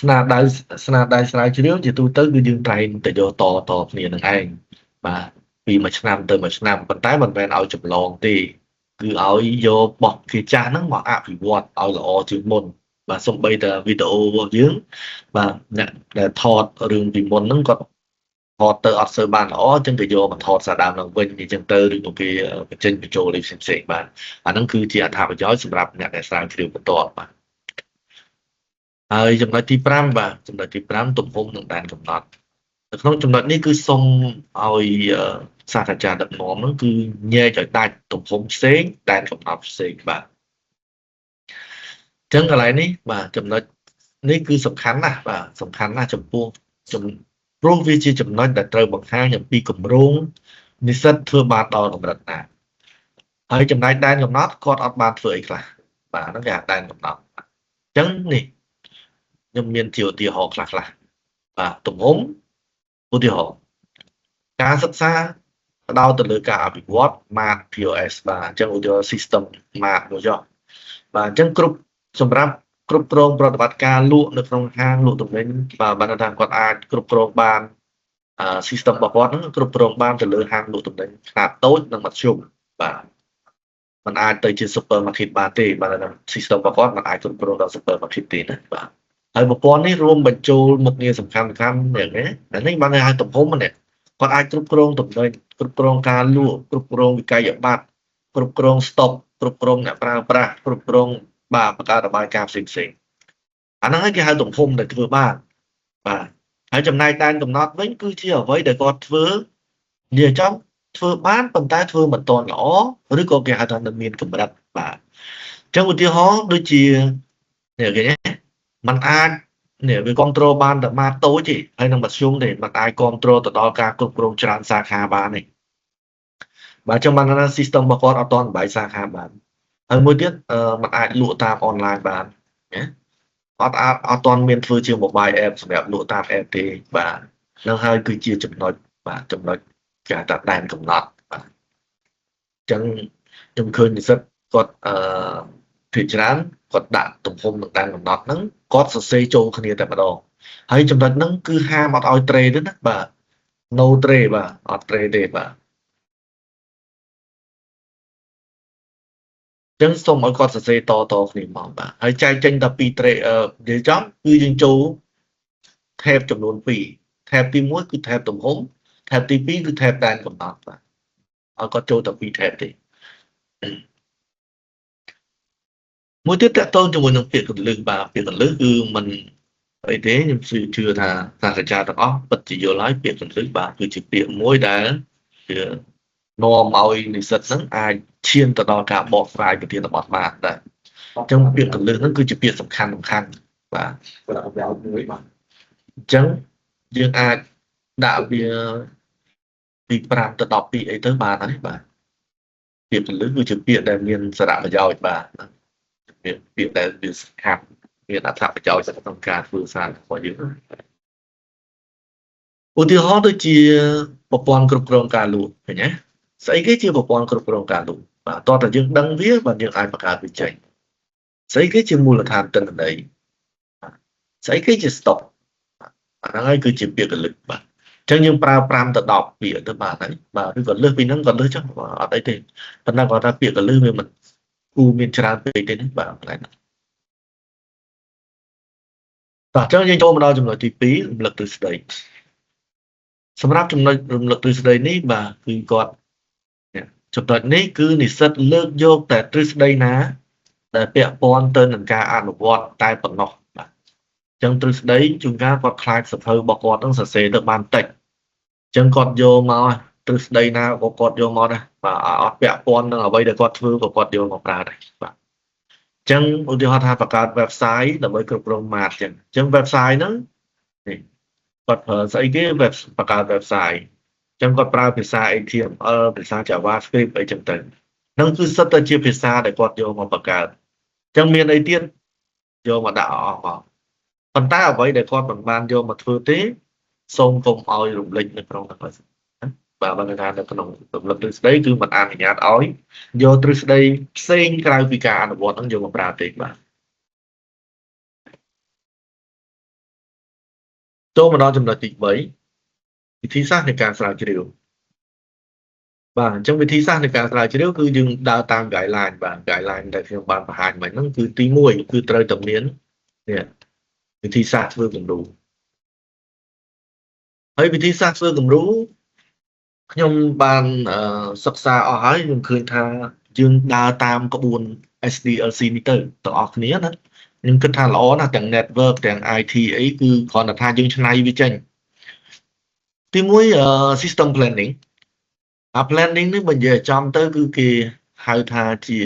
ស្នាដៃស្នាដៃស្រាវជ្រាវជាទូទៅគឺយើងតែងតែយកតតគ្នានឹងឯងបាទពីមួយឆ្នាំទៅមួយឆ្នាំប៉ុន្តែមិនមែនឲ្យចម្លងទេគឺឲ្យយកបោះគេចាស់ហ្នឹងមកអភិវឌ្ឍឲ្យល្អជាងមុនបាទសំបីតែវីដេអូរបស់យើងបាទអ្នកដែលថតរឿងពីមុនហ្នឹងគាត់ថតទៅអត់សូវបានល្អអញ្ចឹងគេយកមកថតសារដើមឡើងវិញអញ្ចឹងទៅឬក៏គេបញ្ចេញបញ្ចូលអីផ្សេងៗបាទអាហ្នឹងគឺជាអត្ថប្រយោជន៍សម្រាប់អ្នកដែលស្រាវជ្រាវបន្តបាទហើយចំណុចទី5បាទចំណុចទី5ទំហំនិងដែនកំណត់នៅក្នុងចំណុចនេះគឺសូមឲ្យសាស្ត្រាចារ្យដឹកនាំហ្នឹងគឺញែកឲ្យដាច់ទំហំផ្សេងដែនកំណត់ផ្សេងបាទអញ្ចឹងកន្លែងនេះបាទចំណុចនេះគឺសំខាន់ណាស់បាទសំខាន់ណាស់ចំពោះព្រោះវាជាចំណុចដែលត្រូវបង្ហាញអំពីគម្រោងនិស្សិតធ្វើបានដល់កម្រិតណាហើយចំណែកដែនកំណត់គាត់អត់បានធ្វើអីខ្លះបាទហ្នឹងគេហៅដែនកំណត់អញ្ចឹងនេះខ្ញុំមានជាឧទាហរណ៍ខ្លះខ្លះបាទទំហំឧទាហរណ៍ការសិក្សាផ្ដោតទៅលើការអភិវឌ្ឍ Mart POS បាទអញ្ចឹងឧទាហរណ៍ system Mart មួយចុះបាទអញ្ចឹងគ្រប់សម្រាប់គ្រប់គ្រងប្រតិបត្តិការលក់នៅក្នុងហាងលក់ទំនិញបាទបានថាគាត់អាចគ្រប់គ្រងបាន system របស់គាត់ហ្នឹងគ្រប់គ្រងបានទៅលើហាងលក់ទំនិញខ្នាតតូចនិងមធ្យមបាទมันអាចទៅជា supermarket បានទេបាទ system របស់គាត់มันអាចគ្រប់គ្រងដល់ supermarket ទេណាបាទហើយប្រព័ន្ធនេះរួមបញ្ចូលមុខងារសំខាន់សំខាន់នេះណានេះបានហៅទំហំនេះគាត់អាចគ្រប់គ្រងទំនិញគ្រប់គ្រងការលក់គ្រប់គ្រងវិក័យប័ត្រគ្រប់គ្រងស្តុកគ្រប់គ្រងអ្នកប្រើប្រាស់គ្រប់គ្រងបាទបង្កើតរបាយការណ៍ផ្សេងផ្សេងអាហ្នឹងគេហៅទំហំដែលធ្វើបានបាទហើយចំណែកដែនកំណត់វិញគឺជាអ្វីដែលគាត់ធ្វើនិយាយចំធ្វើបានប៉ុន្តែធ្វើមិនទាន់ល្អឬក៏គេហៅថានៅមានកម្រិតបាទអញ្ចឹងឧទាហរណ៍ដូចជានេះគេมันអាចនេះវាគ្រប់គ្រងបានតែម៉ាតូចទេហើយនឹងមធ្យមទេมันអាចគ្រប់គ្រងទៅដល់ការគ្រប់គ្រងច្រើនសាខាបានទេបាទចឹងបានថា system របស់គាត់អត់ទាន់បែកសាខាបានហើយមួយទៀតมันអាចលក់តាមអនឡាញបានណាអត់អាចអត់ទាន់មានធ្វើជា mobile app សម្រាប់លក់តាម app ទេបាទនឹងហើយគឺជាចំណុចបាទចំណុចគេហៅថាដែនកំណត់បាទអញ្ចឹងខ្ញុំឃើញនិស្សិតគាត់អឺភាគច្រើនគាត់ដាក់ទំហំនឹងដែនកំណត់ហ្នឹងគាត់សរសេរចូលគ្នាតែម្ដងហើយចំណុចហ្នឹងគឺហាមអត់ឲ្យត្រេទេណាបាទ no ត្រេបាទអត់ត្រេទេបាទចឹងសូមឲ្យគាត់សរសេរតតគ្នាមកបាទហើយចែកចេញតែពីរត្រេនិយាយចំគឺយើងចូល tab ចំនួន2 tab ទី1គឺ tab ទំហំ tab ទី2គឺ tab ដែនកំណត់បាទឲ្យគាត់ចូលតែពីរ tab ទេមួយទៀតតកតងជាមួយនឹងពាក្យកលឹះបាទពាក្យកលឹះគឺมัน អីទេខ្ញុំជឿថាសាស្ត្រាចារ្យទាំងអស់ពិតជាយល់ហើយពាក្យគន្លឹះបាទគឺជាពាក្យមួយដែលវានាំឲ្យនិស្សិតហ្នឹងអាចឈានទៅដល់ការបកស្រាយប្រធានបទបានដែរអញ្ចឹងពាក្យគន្លឹះហ្នឹងគឺជាពាក្យសំខាន់សំខាន់បាទ ប្រយោជន៍មួយបាទ អញ្ចឹងយើងអាចដាក់វាពី5ទៅ12អីទៅបានហើយបាទពាក្យគន្លឹះគឺជាពាក្យដែលមានសារៈប្រយោជន៍បាទពាក្យពាក្យដែលវាសំខាន់មានអត្ថប្រយោជន៍ក្នុងការធ្វើសាររបស់យើងឧទាហរណ៍ដូចជាប្រព័ន្ធគ្រប់គ្រងការលក់ឃើញទេស្អីគេជាប្រព័ន្ធគ្រប់គ្រងការលក់បាទតោះតែយើងដឹងវាបាទយើងអាចបង្កើតវាចេញស្អីគេជាមូលដ្ឋានទិន្នន័យស្អីគេជា stock អាហ្នឹងហើយគឺជាពាក្យគន្លឹះបាទអញ្ចឹងយើងប្រើ5ទៅ10ពាក្យទៅបាទហើយបាទឬក៏លើសពីហ្នឹងក៏លើសចុះបាទអត់អីទេប៉ុន្តែគាត់ថាពាក្យគន្លឹះវាមិនគូមានច្រើនពេកទេណាបាទកន្លែងហ្នឹងបាទអញ្ចឹងយើងចូលមកដល់ចំណុចទី2រំលឹកទ្រឹស្ដីសម្រាប់ចំណុចរំលឹកទ្រឹស្ដីនេះបាទគឺគាត់ចំណុចនេះគឺនិស្សិតលើកយកតែទ្រឹស្ដីណាដែលពាក់ព័ន្ធទៅនឹងការអនុវត្តតែប៉ុណ្ណោះបាទអញ្ចឹងទ្រឹស្ដីជួនកាលគាត់ខ្លាចសភៅរបស់គាត់នឹងសរសេរទៅបានតិចអញ្ចឹងគាត់យកមកទ្រឹស្ដីណាក៏គាត់យកមកដែរបាទអត់ពាក់ព័ន្ធនឹងអ្វីដែលគាត់ធ្វើក៏គាត់យកមកប្រើដែរបាទអញ្ចឹងឧទាហរណ៍ថាបង្កើត website ដើម្បីគ្រប់គ្រង mart អញ្ចឹងអញ្ចឹង website ហ្នឹងនេះគាត់ប្រើស្អីគេ web បង្កើត website អញ្ចឹងគាត់ប្រើភាសា HTML ភាសា JavaScript អីចឹងទៅហ្នឹងគឺសិតតែជាភាសាដែលគាត់យកមកបង្កើតអញ្ចឹងមានអីទៀតយកមកដាក់អស់មកប៉ុន្តែអ្វីដែលគាត់មិនបានយកមកធ្វើទេសូមកុំឲ្យរំលេចនៅក្នុងហ្នឹងបាទបើថានៅក្នុងរំលឹកទ្រឹស្ដីគឺមិនអនុញ្ញាតឲ្យយកទ្រឹស្ដីផ្សេងក្រៅពីការអនុវត្តហ្នឹងយកមកប្រើទេបាទចូលមកដល់ចំណុចទី3វិធីសាស្ត្រនៃការស្រាវជ្រាវបាទអញ្ចឹងវិធីសាស្ត្រនៃការស្រាវជ្រាវគឺយើងដើរតាម guideline បាទ guideline ដែលខ្ញុំបានបង្ហាញមិញហ្នឹងគឺទី1គឺត្រូវតែមាននេះវិធីសាស្ត្រធ្វើគំរូហើយវិធីសាស្ត្រធ្វើគំរូខ្ញុំបានសិក្សាអស់ហើយខ្ញុំឃើញថាយើងដើរតាមក្បួន SDLC នេះទៅទាំងអស់គ្នាណាខ្ញុំគិតថាល្អណាស់ទាំង network ទាំង IT អីគឺគ្រាន់តែថាយើងឆ្នៃវាចេញទី1 system planning អា planning នេះបើនិយាយឲ្យចំទៅគឺគេហៅថាជា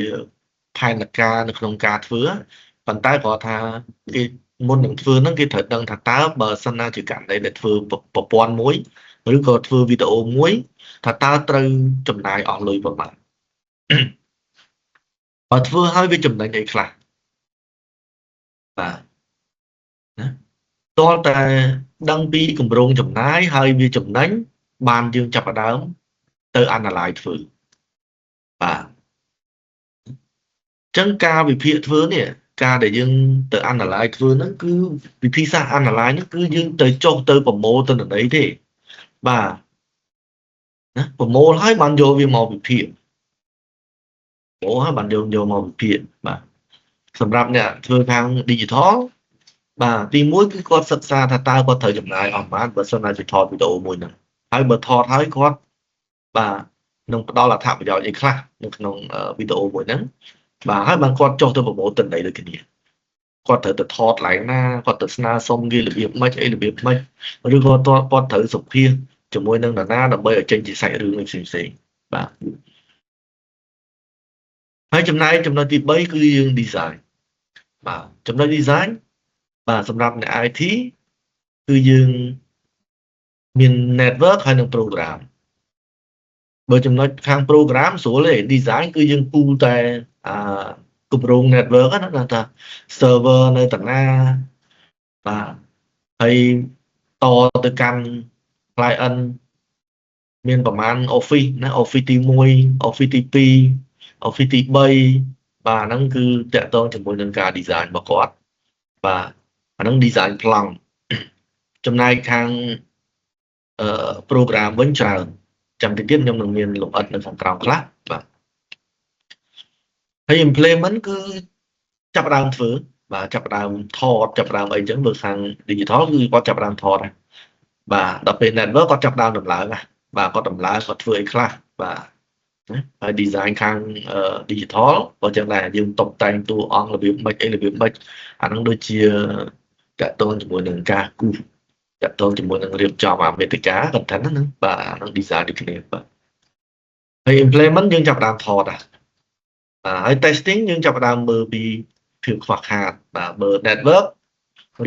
ផែនការនៅក្នុងការធ្វើប៉ុន្តែគ្រាន់ថាគេមុននឹងធ្វើហ្នឹងគេត្រូវដឹងថាតើបើសិនណាជាករណីដែលធ្វើប្រព័ន្ធមួយឬក៏ធ្វើវីដេអូមួយថាតើត្រូវចំណាយអស់លុយប្រមាណបើធ្វើហើយវាចំណេញអីខ្លះបាទណាតើតែដឹងពីគម្រោងចំណាយហើយវាចំណេញបានយើងចាប់ផ្ដើមទៅ analyze ធ្វើបាទអញ្ចឹងការវិភាគធ្វើនេះការដែលយើងទៅ analyze ធ្វើហ្នឹងគឺវិធីសាស្ត្រ analyze ហ្នឹងគឺយើងទៅចុះទៅប្រមូលទិន្នន័យទេបាទណាប្រមូលហើយបានយកវាមកវិភាគប្រមូលហើយបានយកយកមកវិភាគបាទសម្រាប់អ្នកធ្វើខាង digital បាទទី1គឺគាត់សិក្សាថាតើគាត់ត្រូវចំណាយអស់ប៉ុន្មានបើសិនណាជាថតវីដេអូមួយហ្នឹងហើយបើថតហើយគាត់បាទនឹងផ្ដល់អត្ថប្រយោជន៍អីខ្លះនៅក្នុងវីដេអូមួយហ្នឹងបាទហើយបានគាត់ចុះទៅប្រមូលទិន្នន័យដូចគ្នាគាត់ត្រូវទៅថតឡើងណាគាត់ទៅស្នើសុំគេរបៀបម៉េចអីរបៀបម៉េចឬក៏គាត់ត្រូវសម្ភាសជាមួយនឹងនរណាដើម្បីឲ្យចេញជាសាច់រឿងផ្សេងផ្សេងបាទហើយចំណែកចំណុចទី3គឺយើង design បាទចំណុច design បាទសម្រាប់អ្នក IT គឺយើងមាន network ហើយនិង program បើចំណុចខាង program ស្រួលទេ design គឺយើងគូតែអាគម្រោង network ណាថា server នៅតាណាបាទហើយតទៅកាន់ client មានប្រមាណ office ណា office ទី1 office ទី2 office ទី3បាទហ្នឹងគឺតាក់ទងជាមួយនឹងការ design របស់គាត់បាទអាហ្នឹង design ប្លង់ចំណែកខាងអឺ program វិញច្រើនចាំតិចទៀតខ្ញុំនឹងមានលម្អិតនៅខាងក្រោមខ្លះបាទហើយ implement គឺចាប់ផ្ដើមធ្វើបាទចាប់ផ្ដើមថតចាប់ផ្ដើមអីចឹងលើខាង digital គឺគាត់ចាប់ផ្ដើមថតហើយបាទដល់ពេល network គាត់ចាប់ផ្ដើមដំឡើងណាបាទគាត់ដំឡើងគាត់ធ្វើអីខ្លះបាទណាហើយ design ខាង digital ក៏ចឹងដែរយើងតុបតែងតួអង្គរបៀបម៉េចអីរបៀបម៉េចអាហ្នឹងដូចជា តាក់ទងជាមួយនឹងការគូសតាក់ទងជាមួយនឹងរៀបចំអាមេតិកា content ហ្នឹងបាទអាហ្នឹង design ដូចគ្នាបាទហើយ implement យើងចាប់ផ្ដើមថតបាទហើយ testing យើងចាប់ផ្ដើមមើលពីភាពខ្វះខាតបាទមើល network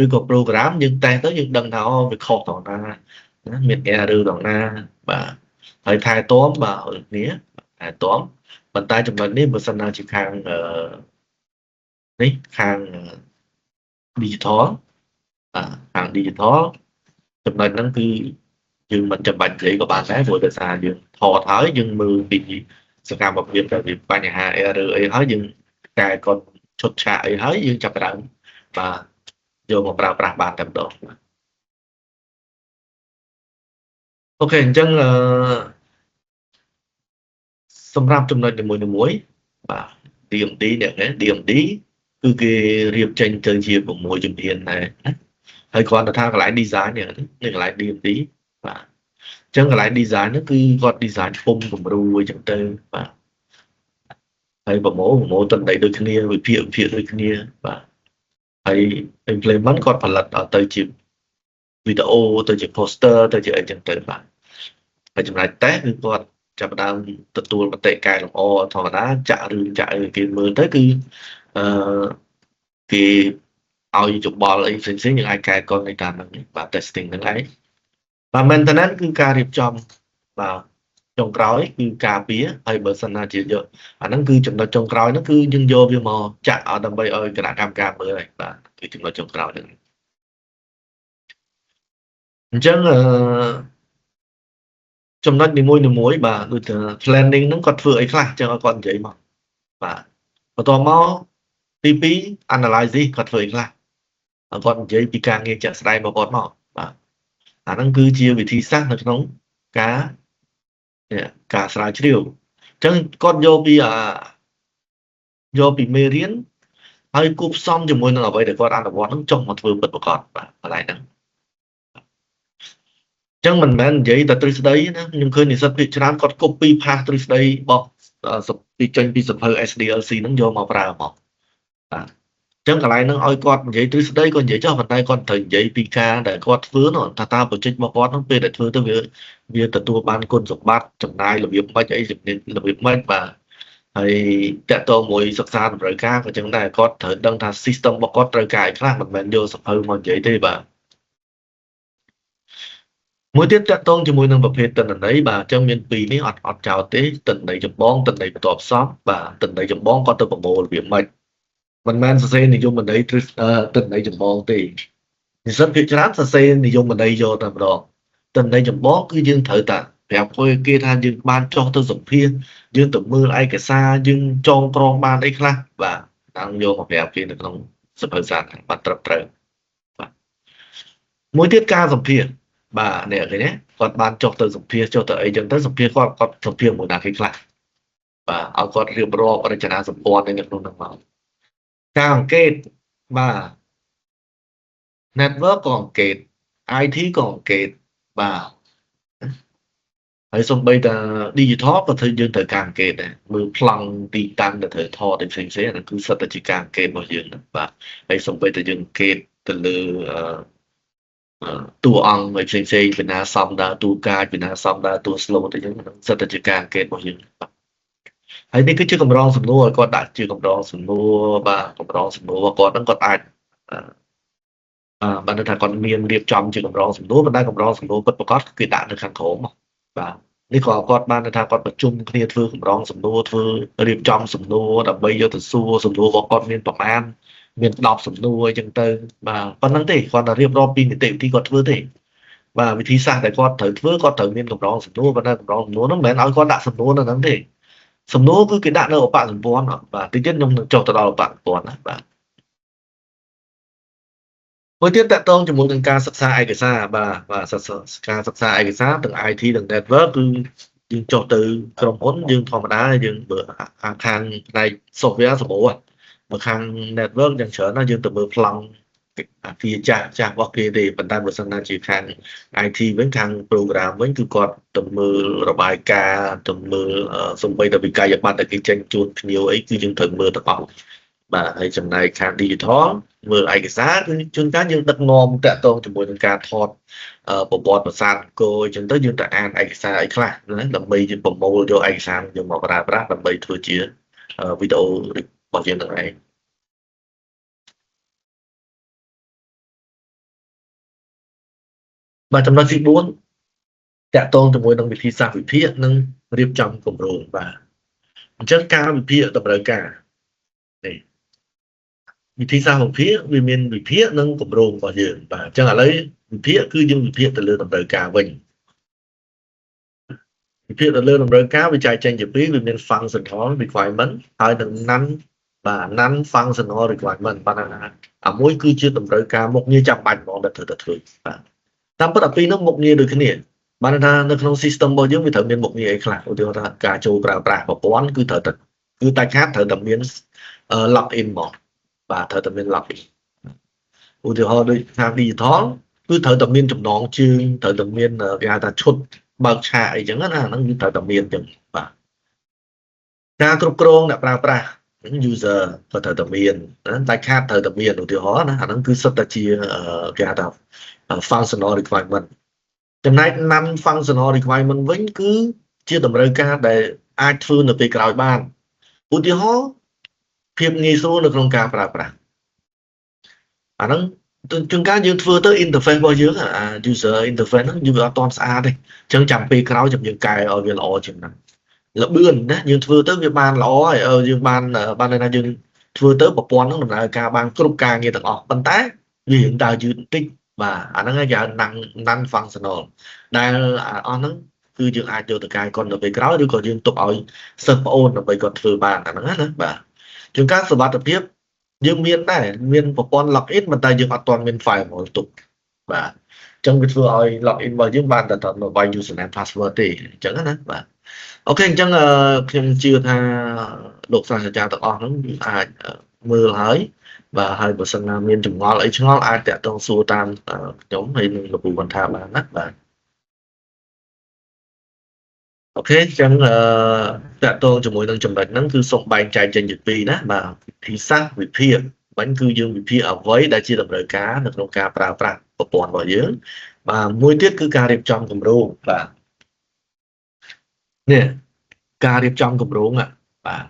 ឬក៏ program យើងតេស្តទៅយើងដឹងថាអូវាខុសត្រង់ណាណាមាន error ត្រង់ណាបាទហើយថែទាំបាទដូចគ្នាថែទាំប៉ុន្តែចំណុចនេះបើសិនណាជាខាងនេះខាង digital បាទខាង digital ចំណុចហ្នឹងគឺយើងមិនចាំបាច់និយាយក៏បានដែរព្រោះដោយសារយើងថតហើយយើងមើលពីសកម្មភាពដែលវាបញ្ហា error អីហើយយើងកែគាត់ឈុតឆាកអីហើយយើងចាប់ផ្ដើមបាទយកមកប្រើប្រាស់បានតែម្ដងបាទ OK អញ្ចឹងអឺសម្រាប់ចំណុចនីមួយៗបាទ DMD នេះណា DMD គឺគេរៀបចេញទៅជា6ជំហានដែរណាហើយគ្រាន់តែថាកន្លែង design នេះនេះកន្លែង DMD បាទអញ្ចឹងកន្លែង design ហ្នឹងគឺគាត់ design ពុំគំរូអញ្ចឹងទៅបាទហើយប្រមូលទិន្នន័យដូចគ្នាវិភាគវិភាគដូចគ្នាបាទហើយ implement គាត់ផលិតទៅជាវីដេអូទៅជា poster ទៅជាអីចឹងទៅបាទហើយចំណែកតេស្តគឺគាត់ចាប់ផ្ដើមទទួលមតិកែលម្អធម្មតាចាក់រឿងចាក់អីគេមើលទៅគឺអឺគេឲ្យយោបល់អីផ្សេងៗយើងអាចកែកុនในតាមហ្នឹងបាទ testing ហ្នឹងឯងបាទ maintenance គឺការរៀបចំបាទចុងក្រោយគឺការពារហើយបើសិនណាជាយកអាហ្នឹងគឺចំណុចចុងក្រោយហ្នឹងគឺយើងយកវាមកចាក់ឲ្យដើម្បីឲ្យគណៈកម្មការមើលហើយបាទគឺចំណុចចុងក្រោយហ្នឹងអញ្ចឹងអឺចំណុចនីមួយៗបាទដូចថា planning ហ្នឹងគាត់ធ្វើអីខ្លះអញ្ចឹងឲ្យគាត់និយាយមកបាទបន្ទាប់មកទី2 analysis គាត់ធ្វើអីខ្លះគាត់និយាយពីការងារជាក់ស្ដែងរបស់គាត់មកបាទអាហ្នឹងគឺជាវិធីសាស្ត្រនៅក្នុងការការស្រាវជ្រាវអញ្ចឹងគាត់យកពីអាយកពីមេរៀនហើយគួបផ្សំជាមួយនឹងអ្វីដែលគាត់អនុវត្តហ្នឹងចុះមកធ្វើពិតប្រាកដបាទកន្លែងហ្នឹងអញ្ចឹងមិនមែននិយាយតែទ្រឹស្ដីណាខ្ញុំឃើញនិស្សិតភាគច្រើនគាត់ copy paste ទ្រឹស្ដីរបស់ពីចេញពីសភៅ SDLC ហ្នឹងយកមកប្រើមកបាទអញ្ចឹងកន្លែងហ្នឹងឲ្យគាត់និយាយទ្រឹស្ដីក៏និយាយចុះប៉ុន្តែគាត់ត្រូវនិយាយពីការដែលគាត់ធ្វើនោះថាតើ project របស់គាត់ហ្នឹងពេលដែលធ្វើទៅវាវាទទួលបានគុណសម្បត្តិចំណាយរបៀបម៉េចអីរបៀបម៉េចបាទហើយតកតមួយសិក្សាតម្រូវការក៏ចឹងដែរគាត់ត្រូវដឹងថា system របស់គាត់ត្រូវការអីខ្លះមិនមែនយកសភៅមកនិយាយទេបាទមួយទៀតតកតងជាមួយនឹងប្រភេទទិន្នន័យបាទអញ្ចឹងមានពីរនេះអត់អត់ចោលទេទិន្នន័យចម្បងទិន្នន័យបន្ទាប់ផ្សំបាទទិន្នន័យចម្បងគាត់ទៅប្រមូលរបៀបម៉េចមិនមែនសរសេរនិយមន័យទ្រឹស្ទិន្នន័យចម្បងទេនិស្សិតភាគច្រើនសរសេរនិយមន័យយកតែម្ដងទិន្នន័យចម្បងគឺយើងត្រូវតែប្រាប់គេថាយើងបានចុះទៅសម្ភាសយើងទៅមើលឯកសារយើងចងក្រងបានអីខ្លះបាទតាំងយកមកប្រាប់គេនៅក្នុងសភៅសារបាទត្រឹមត្រូវបាទមួយទៀតការសម្ភាសបាទនេះឃើញទេគាត់បានចុះទៅសម្ភាសចុះទៅអីចឹងទៅសម្ភាសគាត់គាត់សម្ភាសមួយណាគេខ្លះបាទឲ្យគាត់រៀបរាប់រចនាសម្ព័ន្ធនៅក្នុងនោះមកការអង្កេតបាទ network ក៏អង្កេត IT ក៏អង្កេតបាទហើយសំបីតា digital ក៏ធ្វើយើងត្រូវការអង្កេតដែរមើលប្លង់ទីតាំងដែលត្រូវថតផ្សេងផ្សេងអាហ្នឹងគឺសិតតែជាការអង្កេតរបស់យើងបាទហើយសំបីតាយើងអង្កេតទៅលើតួអង្គផ្សេងផ្សេងពីណាសំដើរតួកាចពីណាសំដើរតួ slow ទៅយើងហ្នឹងសិតតែជាការអង្កេតរបស់យើងបាទហើយនេះគឺជាកម្រងសំណួរឲ្យគាត់ដាក់ជាកម្រងសំណួរបាទកម្រងសំណួររបស់គាត់ហ្នឹងគាត់អាចបាទបានថាគាត់មានរៀបចំជាកម្រងសំណួរប៉ុន្តែកម្រងសំណួរពិតប្រាកដគេដាក់នៅខាងក្រោមបាទនេះក៏គាត់បានថាគាត់ប្រជុំគ្នាធ្វើកម្រងសំណួរធ្វើរៀបចំសំណួរដើម្បីយកទៅសួរសំណួររបស់គាត់មានប្រមាណមាន10សំណួរអញ្ចឹងទៅបាទប៉ុណ្្នឹងទេគាត់តែរៀបរាប់ពីនីតិវិធីគាត់ធ្វើទេបាទវិធីសាស្ត្រដែលគាត់ត្រូវធ្វើគាត់ត្រូវមានកម្រងសំណួរប៉ុន្តែកម្រងសំណួរហ្នឹងមិនមែនឲ្យគាត់ដាក់សំណួរនៅហ្នឹងទេសំណួរគឺគេដាក់នៅឧបសម្ព័ន្ធបាទតិចទៀតខ្ញុំនឹងចុះទៅដល់ឧបសម្ព័ន្ធណាបាទមួយទៀតតកតងជាមួយនឹងការសិក្សាឯកសារបាទបាទការសិក្សាឯកសារទាំង IT ទាំង network គឺយើងចុះទៅក្រុមហ៊ុនយើងធម្មតាយើងបើខាងផ្នែក software សម្បូរបើខាង network យ៉ាងច្រើនណាស់យើងទៅមើលប្លង់អាគារចាស់ចាស់របស់គេទេប៉ុន្តែបើសិនណាជាខាង IT វិញខាង program វិញគឺគាត់ទៅមើលរបាយការណ៍ទៅមើលសំបីតែវិក័យប័ត្រដែលគេចេញជូនភ្ញៀវអីគឺយើងត្រូវមើលទាំងអស់ បាទហើយចំណែកខាង digital មើលឯកសារគឺជួនកាលយើងដឹកនាំតាក់ទងជាមួយនឹងការថតប្រវត្តិប្រាសាទអង្គរអញ្ចឹងទៅយើងទៅអានឯកសារអីខ្លះណាដើម្បីយើងប្រមូលយកឯកសារយើងមកប្រើប្រាស់ដើម្បីធ្វើជាវីដេអូរបស់យើងនឹងឯងបាទចំណុចទី4តាក់ទងជាមួយនឹងវិធីសាស្ត្រវិភាគនិងរៀបចំគម្រោងបាទអញ្ចឹងការវិភាគតម្រូវការនេះវិធីសាស្ត្រវិភាគវាមានវិភាគនិងគម្រោងរបស់យើងបាទអញ្ចឹងឥឡូវវិភាគគឺយើងវិភាគទៅលើតម្រូវការវិញវិភាគទៅលើតម្រូវការវាចែកចេញជាពីរវាមាន functional requirement ហើយនិង non បាទ non functional requirement បាទណាអាមួយគឺជាតម្រូវការមុខងារចាំបាច់ហ្មងដែលត្រូវតែធ្វើបាទតាមពិតអាពីរនោះមុខងារដូចគ្នាបានថានៅក្នុង system របស់យើងវាត្រូវមានមុខងារអីខ្លះឧទាហរណ៍ថាការចូលប្រើប្រាស់ប្រព័ន្ធគឺត្រូវតែគឺតែខាតត្រូវតែមាន log in ហ្មងបាទត្រូវតែមាន log in ឧទាហរណ៍ដូចខាង digital គឺត្រូវតែមានចំណងជើងត្រូវតែមានគេហៅថាឈុតបើកឆាកអីចឹងណាហ្នឹងគឺត្រូវតែមានចឹងបាទការគ្រប់គ្រងអ្នកប្រើប្រាស់ user ក៏ត្រូវតែមានណាតែខាតត្រូវតែមានឧទាហរណ៍ណាអាហ្នឹងគឺសុទ្ធតែជាគេហៅថា functional requirement ចំណែក non functional requirement វិញគឺជាតម្រូវការដែលអាចធ្វើនៅពេលក្រោយបានឧទាហរណ៍ភាពងាយស្រួលនៅក្នុងការប្រើប្រាស់អាហ្នឹងជួនកាលយើងធ្វើទៅ interface របស់យើងអា user interface ហ្នឹងយើងវាអត់ទាន់ស្អាតទេអញ្ចឹងចាំពេលក្រោយចាំយើងកែឲ្យវាល្អជាងហ្នឹងលបឿនណាយើងធ្វើទៅវាបានល្អហើយយើងបានបានន័យថាយើងធ្វើទៅប្រព័ន្ធហ្នឹងដំណើរការបានគ្រប់ការងារទាំងអស់ប៉ុន្តែវារៀងដើរយឺតបន្តិចបាទអាហ្នឹងគេហៅ non functional ដែលអស់ហ្នឹងគឺយើងអាចយកទៅកែគាត់នៅពេលក្រោយឬក៏យើងទុកឲ្យសិស្សប្អូនដើម្បីគាត់ធ្វើបានអាហ្នឹងណាបាទជួនកាលសុវត្ថិភាពយើងមានដែរមានប្រព័ន្ធ login ប៉ុន្តែយើងអត់ទាន់មាន firewall ទុកបាទអញ្ចឹងវាធ្វើឲ្យ login របស់យើងបានតែតែវាយ username password ទេអញ្ចឹងណាបាទ OK អញ្ចឹងខ្ញុំជឿថាលោកសាស្ត្រាចារ្យទាំងអស់ហ្នឹងអាចមើលហើយបាទហើយបើសិនណាមានចម្ងល់អីឆ្ងល់អាចតាក់ទងសួរតាមខ្ញុំហើយនឹងលោកគ្រូបន្ថាបានណាបាទ OK អញ្ចឹងអឺតាក់ទងជាមួយនឹងចំណុចហ្នឹងគឺសូមបែងចែកចេញជាពីរណាបាទវិធីសាស្ត្រវិភាគបាញ់គឺយើងវិភាគអ្វីដែលជាតម្រូវការនៅក្នុងការប្រើប្រាស់ប្រព័ន្ធរបស់យើងបាទមួយទៀតគឺការរៀបចំគម្រោងបាទនេះការរៀបចំគម្រោងបាទ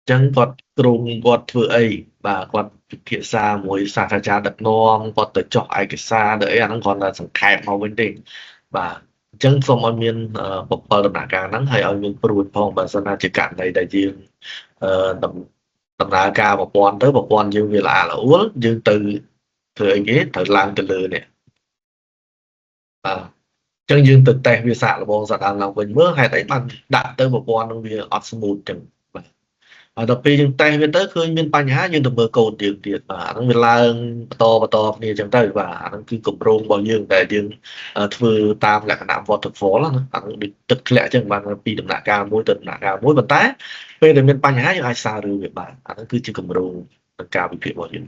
អញ្ចឹងគាត់គ្រោងគាត់ធ្វើអីបាទគាត់ពិភាក្សាមួយសាស្ត្រាចារ្យដឹកនាំគាត់ទៅចុះឯកសារទៅអីអាហ្នឹងគ្រាន់តែសង្ខេបមកវិញទេបាទអញ្ចឹងសូមឲ្យមាន7ដំណាក់កាលហ្នឹងហើយឲ្យមានព្រួយផងបើសិនណាជាករណីដែលយើងដំណើរការប្រព័ន្ធទៅប្រព័ន្ធយើងវាល្អល្អួលយើងទៅធ្វើអីគេត្រូវឡើងទៅលើនេះបាទអញ្ចឹងយើងទៅតេស្តវាសាកល្បងសាកឡើងវិញមើលហេតុអីបានដាក់ទៅប្រព័ន្ធនឹងវាអត់ smooth ចឹងបាទហើយដល់ពេលយើងតេស្តវាទៅឃើញមានបញ្ហាយើងទៅមើលកូដយើងទៀតបាទអាហ្នឹងវាឡើងបន្តបន្តគ្នាចឹងទៅបាទអាហ្នឹងគឺគម្រោងរបស់យើងដែលយើងធ្វើតាមលក្ខណៈ waterfall ណាអាហ្នឹងដូចទឹកធ្លាក់ចឹងបានពីដំណាក់កាលមួយទៅដំណាក់កាលមួយប៉ុន្តែពេលដែលមានបញ្ហាយើងអាចសាររឿងវាបានអាហ្នឹងគឺជាគម្រោងនៃការវិភាគរបស់យើង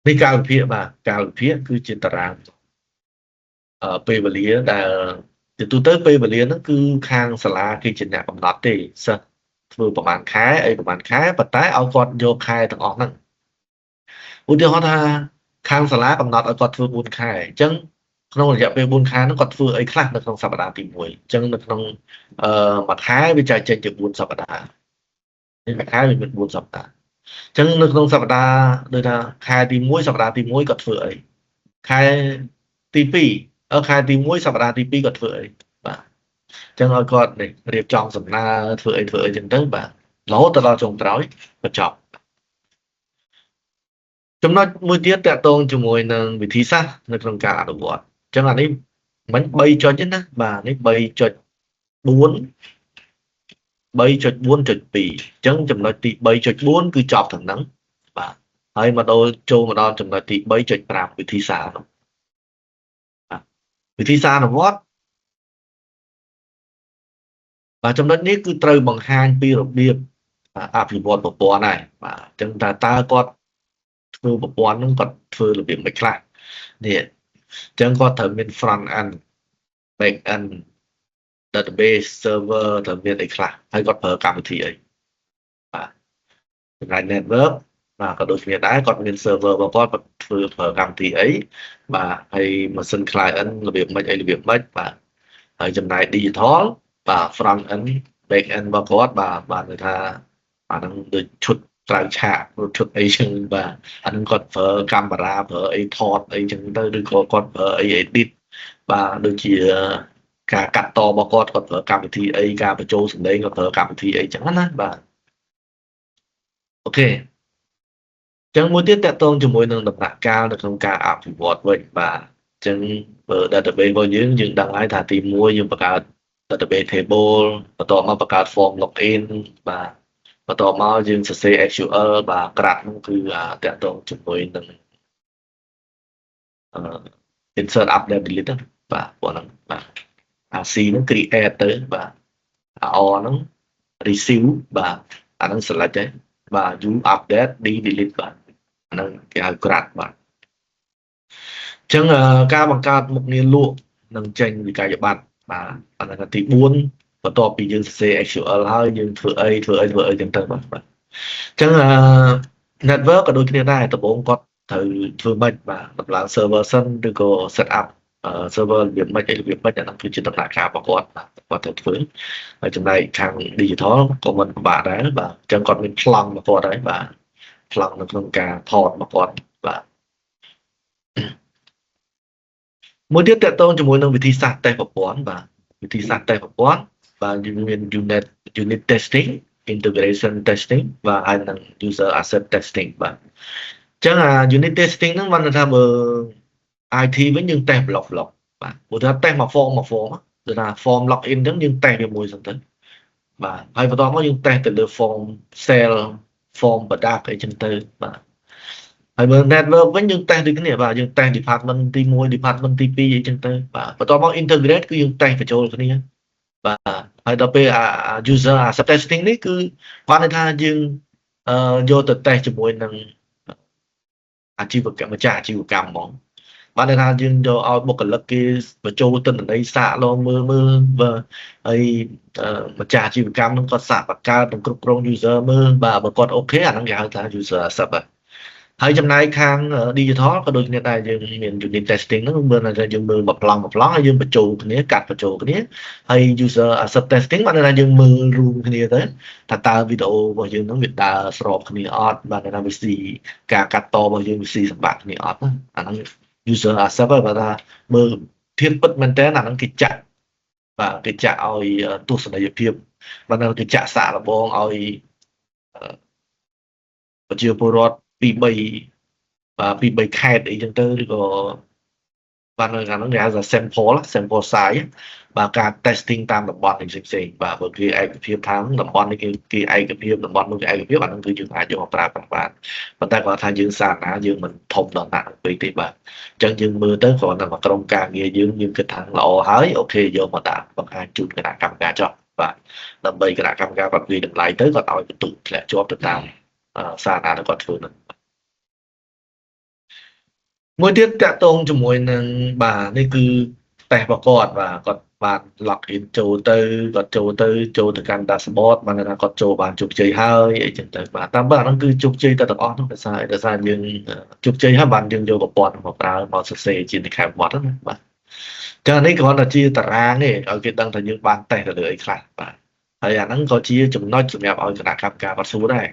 នេះការវិភាគបាទការវិភាគគឺជាតារាងពេលវេលាដែលជាទូទៅពេលវេលាហ្នឹងគឺខាងសាលាគេជាអ្នកកំណត់ទេសិស្សធ្វើប្រហែលខែអីប្រហែលខែប៉ុន្តែឲ្យគាត់យកខែទាំងអស់ហ្នឹងឧទាហរណ៍ថាខាងសាលាកំណត់ឲ្យគាត់ធ្វើ4ខែអញ្ចឹងក្នុងរយៈពេល4ខែហ្នឹងគាត់ធ្វើអីខ្លះនៅក្នុងសប្តាហ៍ទី1អញ្ចឹងនៅក្នុងអឺមួយខែវាចែកចេញជា4សប្តាហ៍នេះមួយខែវាមាន4សប្តាហ៍អញ្ចឹងនៅក្នុងសប្តាហ៍ដូចថាខែទី1សប្តាហ៍ទី1គាត់ធ្វើអីខែទី2អឺខែទី1សប្តាហ៍ទី2គាត់ធ្វើអីបាទអញ្ចឹងឲ្យគាត់នេះរៀបចំសំណើធ្វើអីធ្វើអីចឹងទៅបាទរហូតទៅដល់ចុងក្រោយបញ្ចប់ចំណុចមួយទៀតតកតងជាមួយនឹងវិធីសាស្ត្រនៅក្នុងការអនុវត្តអញ្ចឹងអានេះមិញ3ចុចទេណាបាទនេះ3.4 3.4.2អញ្ចឹងចំណុចទី3.4គឺចប់ទាំងហ្នឹងបាទហើយមកដល់ចូលមកដល់ចំណុចទី3.5វិធីសាស្ត្របាទវិធីសាស្ត្រអនុវត្តបាទចំណុចនេះគឺត្រូវបង្ហាញពីរបៀបអភិវឌ្ឍប្រព័ន្ធដែរបាទអញ្ចឹងតើតើគាត់ធ្វើប្រព័ន្ធហ្នឹងគាត់ធ្វើរបៀបមិនខ្លះនេះអញ្ចឹងគាត់ត្រូវមាន front end back end database server ត្រូវមានអីខ្លះហើយគាត់ប្រើកម្មវិធីអីបាទ ចំណែក network បាទក៏ដូចគ្នាដែរគាត់មាន server របស់គាត់គាត់ធ្វើប្រើកម្មវិធីអីបាទហើយម៉ាស៊ីន client របៀបម៉េចអីរបៀបម៉េចបាទហើយចំណែក digital បាទ front end back end របស់គាត់បាទបាទន័យថាអាហ្នឹងដូចឈុតក្រៅឆាកឈុតអីចឹងបាទអាហ្នឹងគាត់ប្រើកាមេរ៉ាប្រើអីថតអីចឹងទៅឬក៏គាត់ប្រើអី edit បាទដូចជាការកាត់តរបស់គាត់គាត់ប្រើកម្មវិធីអីការបញ្ចូលសំឡេងគាត់ប្រើកម្មវិធីអីចឹងណាបាទ OK ចឹងមួយទៀតតកតងជាមួយនឹងដំណាក់កាលនៅក្នុងការអភិវឌ្ឍវិញបាទអញ្ចឹងបើ database របស់យើងយើងដឹងហើយថាទី1យើងបង្កើត database table បន្ទាប់មកបង្កើត form login បាទបន្ទាប់មកយើងសរសេរ SQL បាទ CRUD នោះគឺតកតងជាមួយនឹងអឺ insert update delete បាទពួកហ្នឹងបាទអា C ហ្នឹង create ទៅបាទអា R ហ្នឹង receive បាទអាហ្នឹង select ហើយបាទ U update D delete បាទអាហ្នឹងគេហៅ CRUD បាទអញ្ចឹងការបង្កើតមុខងារលក់នឹងចេញវិក័យប័ត្របាទអាហ្នឹងទី4បន្ទាប់ពីយើងសរសេរ SQL ហើយយើងធ្វើអីធ្វើអីធ្វើអីចឹងទៅបាទបាទអញ្ចឹង network ក៏ដូចគ្នាដែរដំបូងគាត់ត្រូវធ្វើម៉េចបាទតម្លើង server សិនឬក៏ set up server របៀបម៉េចអីរបៀបម៉េចអាហ្នឹងគឺជាដំណាក់កាលរបស់គាត់បាទគាត់ត្រូវធ្វើហើយចំណែកខាង digital ក៏មិនពិបាកដែរបាទអញ្ចឹងគាត់មានប្លង់របស់គាត់ហើយបាទប្លង់នៅក្នុងការថតរបស់គាត់បាទមួយទៀតតកតងជាមួយនឹងវិធីសាស្ត្រតេស្តប្រព័ន្ធបាទវិធីសាស្ត្រតេស្តប្រព័ន្ធបាទយើងមាន unit testing integration testing បាទហើយនិង user accept testing បាទអញ្ចឹងអា unit testing ហ្នឹងបានថាបើ IT វិញយើងតេស្ត block block បាទព្រោះថាតេស្តមួយ form មួយ form គឺថា form login អញ្ចឹងយើងតេស្តវាមួយសិនទៅបាទហើយបន្តមកយើងតេស្តទៅលើ form sale form product អីចឹងទៅបាទហើយមើល network វិញយើងតេស្តដូចគ្នាបាទយើងតេស្ត department ទី1 department ទី2អីចឹងទៅបាទបន្ទាប់មក integrate គឺយើងតេស្តបញ្ចូលគ្នាបាទហើយដល់ពេលអា user accept testing នេះគឺបានន័យថាយើងអឺយកទៅតេស្តជាមួយនឹងអាជីវកម្មម្ចាស់អាជីវកម្មហ្មងបានន័យថាយើងយកឲ្យបុគ្គលិកគេបញ្ចូលទិន្នន័យសាកលងមើលមើលបាទហើយម្ចាស់អាជីវកម្មនឹងគាត់សាកបង្កើតនិងគ្រប់គ្រង user មើលបាទបើគាត់ OK អាហ្នឹងគេហៅថា user accept ហើយចំណែកខាង digital ក៏ដូចគ្នាដែរយើងមាន unit testing ហ្នឹងមើលថាយើងមើលមួយប្លង់មួយប្លង់ហើយយើងបញ្ចូលគ្នាកាត់បញ្ចូលគ្នាហើយ user accept testing បានន័យថាយើងមើលរួមគ្នាទៅថាតើវីដេអូរបស់យើងហ្នឹងវាដើរស្របគ្នាអត់បានន័យថាវាស៊ីការកាត់តរបស់យើងវាស៊ីសម្បាក់គ្នាអត់អាហ្នឹង user accept ហើយបើថាមើលធៀបពិតមែនតើអាហ្នឹងគេចាក់បាទគេចាក់ឲ្យទស្សនីយភាពបានគេចាក់សាកល្បងឲ្យប្រជាពលរដ្ឋពី3បាទពី3ខេត្តអីចឹងទៅឬក៏បាននៅខាងហ្នឹងគេហៅថា sample size បាទការ testing តាមតំបន់ផ្សេងផ្សេងបាទបើគេឯកភាពថាតំបន់នេះគេគេឯកភាពតំបន់នោះគេឯកភាពអាហ្នឹងគឺយើងអាចយកមកប្រើប្រាស់បានប៉ុន្តែគាត់ថាយើងសារណាយើងមិនធំដល់ណាស់ពេកទេបាទអញ្ចឹងយើងមើលទៅគ្រាន់តែមកក្រុមការងារយើងយើងគិតថាល្អហើយ OK យកមកដាក់បង្ហាញជូនគណៈកម្មការចុះបាទដើម្បីគណៈកម្មការគាត់វាតម្លៃទៅគាត់ឲ្យបន្ទុកធ្លាក់ជាប់ទៅតាមសារណាដែលគាត់ធ្វើនឹងមួយទៀតតកតងជាមួយនឹងបាទនេះគឺតេស្តរបស់គាត់បាទគាត់បាន log in ចូលទៅគាត់ចូលទៅចូលទៅកាន់ dashboard បានថាគាត់ចូលបានជោគជ័យហើយអីចឹងទៅបាទតាមពិតអាហ្នឹងគឺជោគជ័យតែទាំងអស់នោះដោយសារយើងជោគជ័យហើយបានយើងយកប្រព័ន្ធមកប្រើមកសរសេរជានិក្ខេបបទណាបាទចឹងអានេះគ្រាន់តែជាតារាងទេឲ្យគេដឹងថាយើងបានតេស្តទៅលើអីខ្លះបាទហើយអាហ្នឹងក៏ជាចំណុចសម្រាប់ឲ្យគណៈកម្មការគាត់សួរដែរ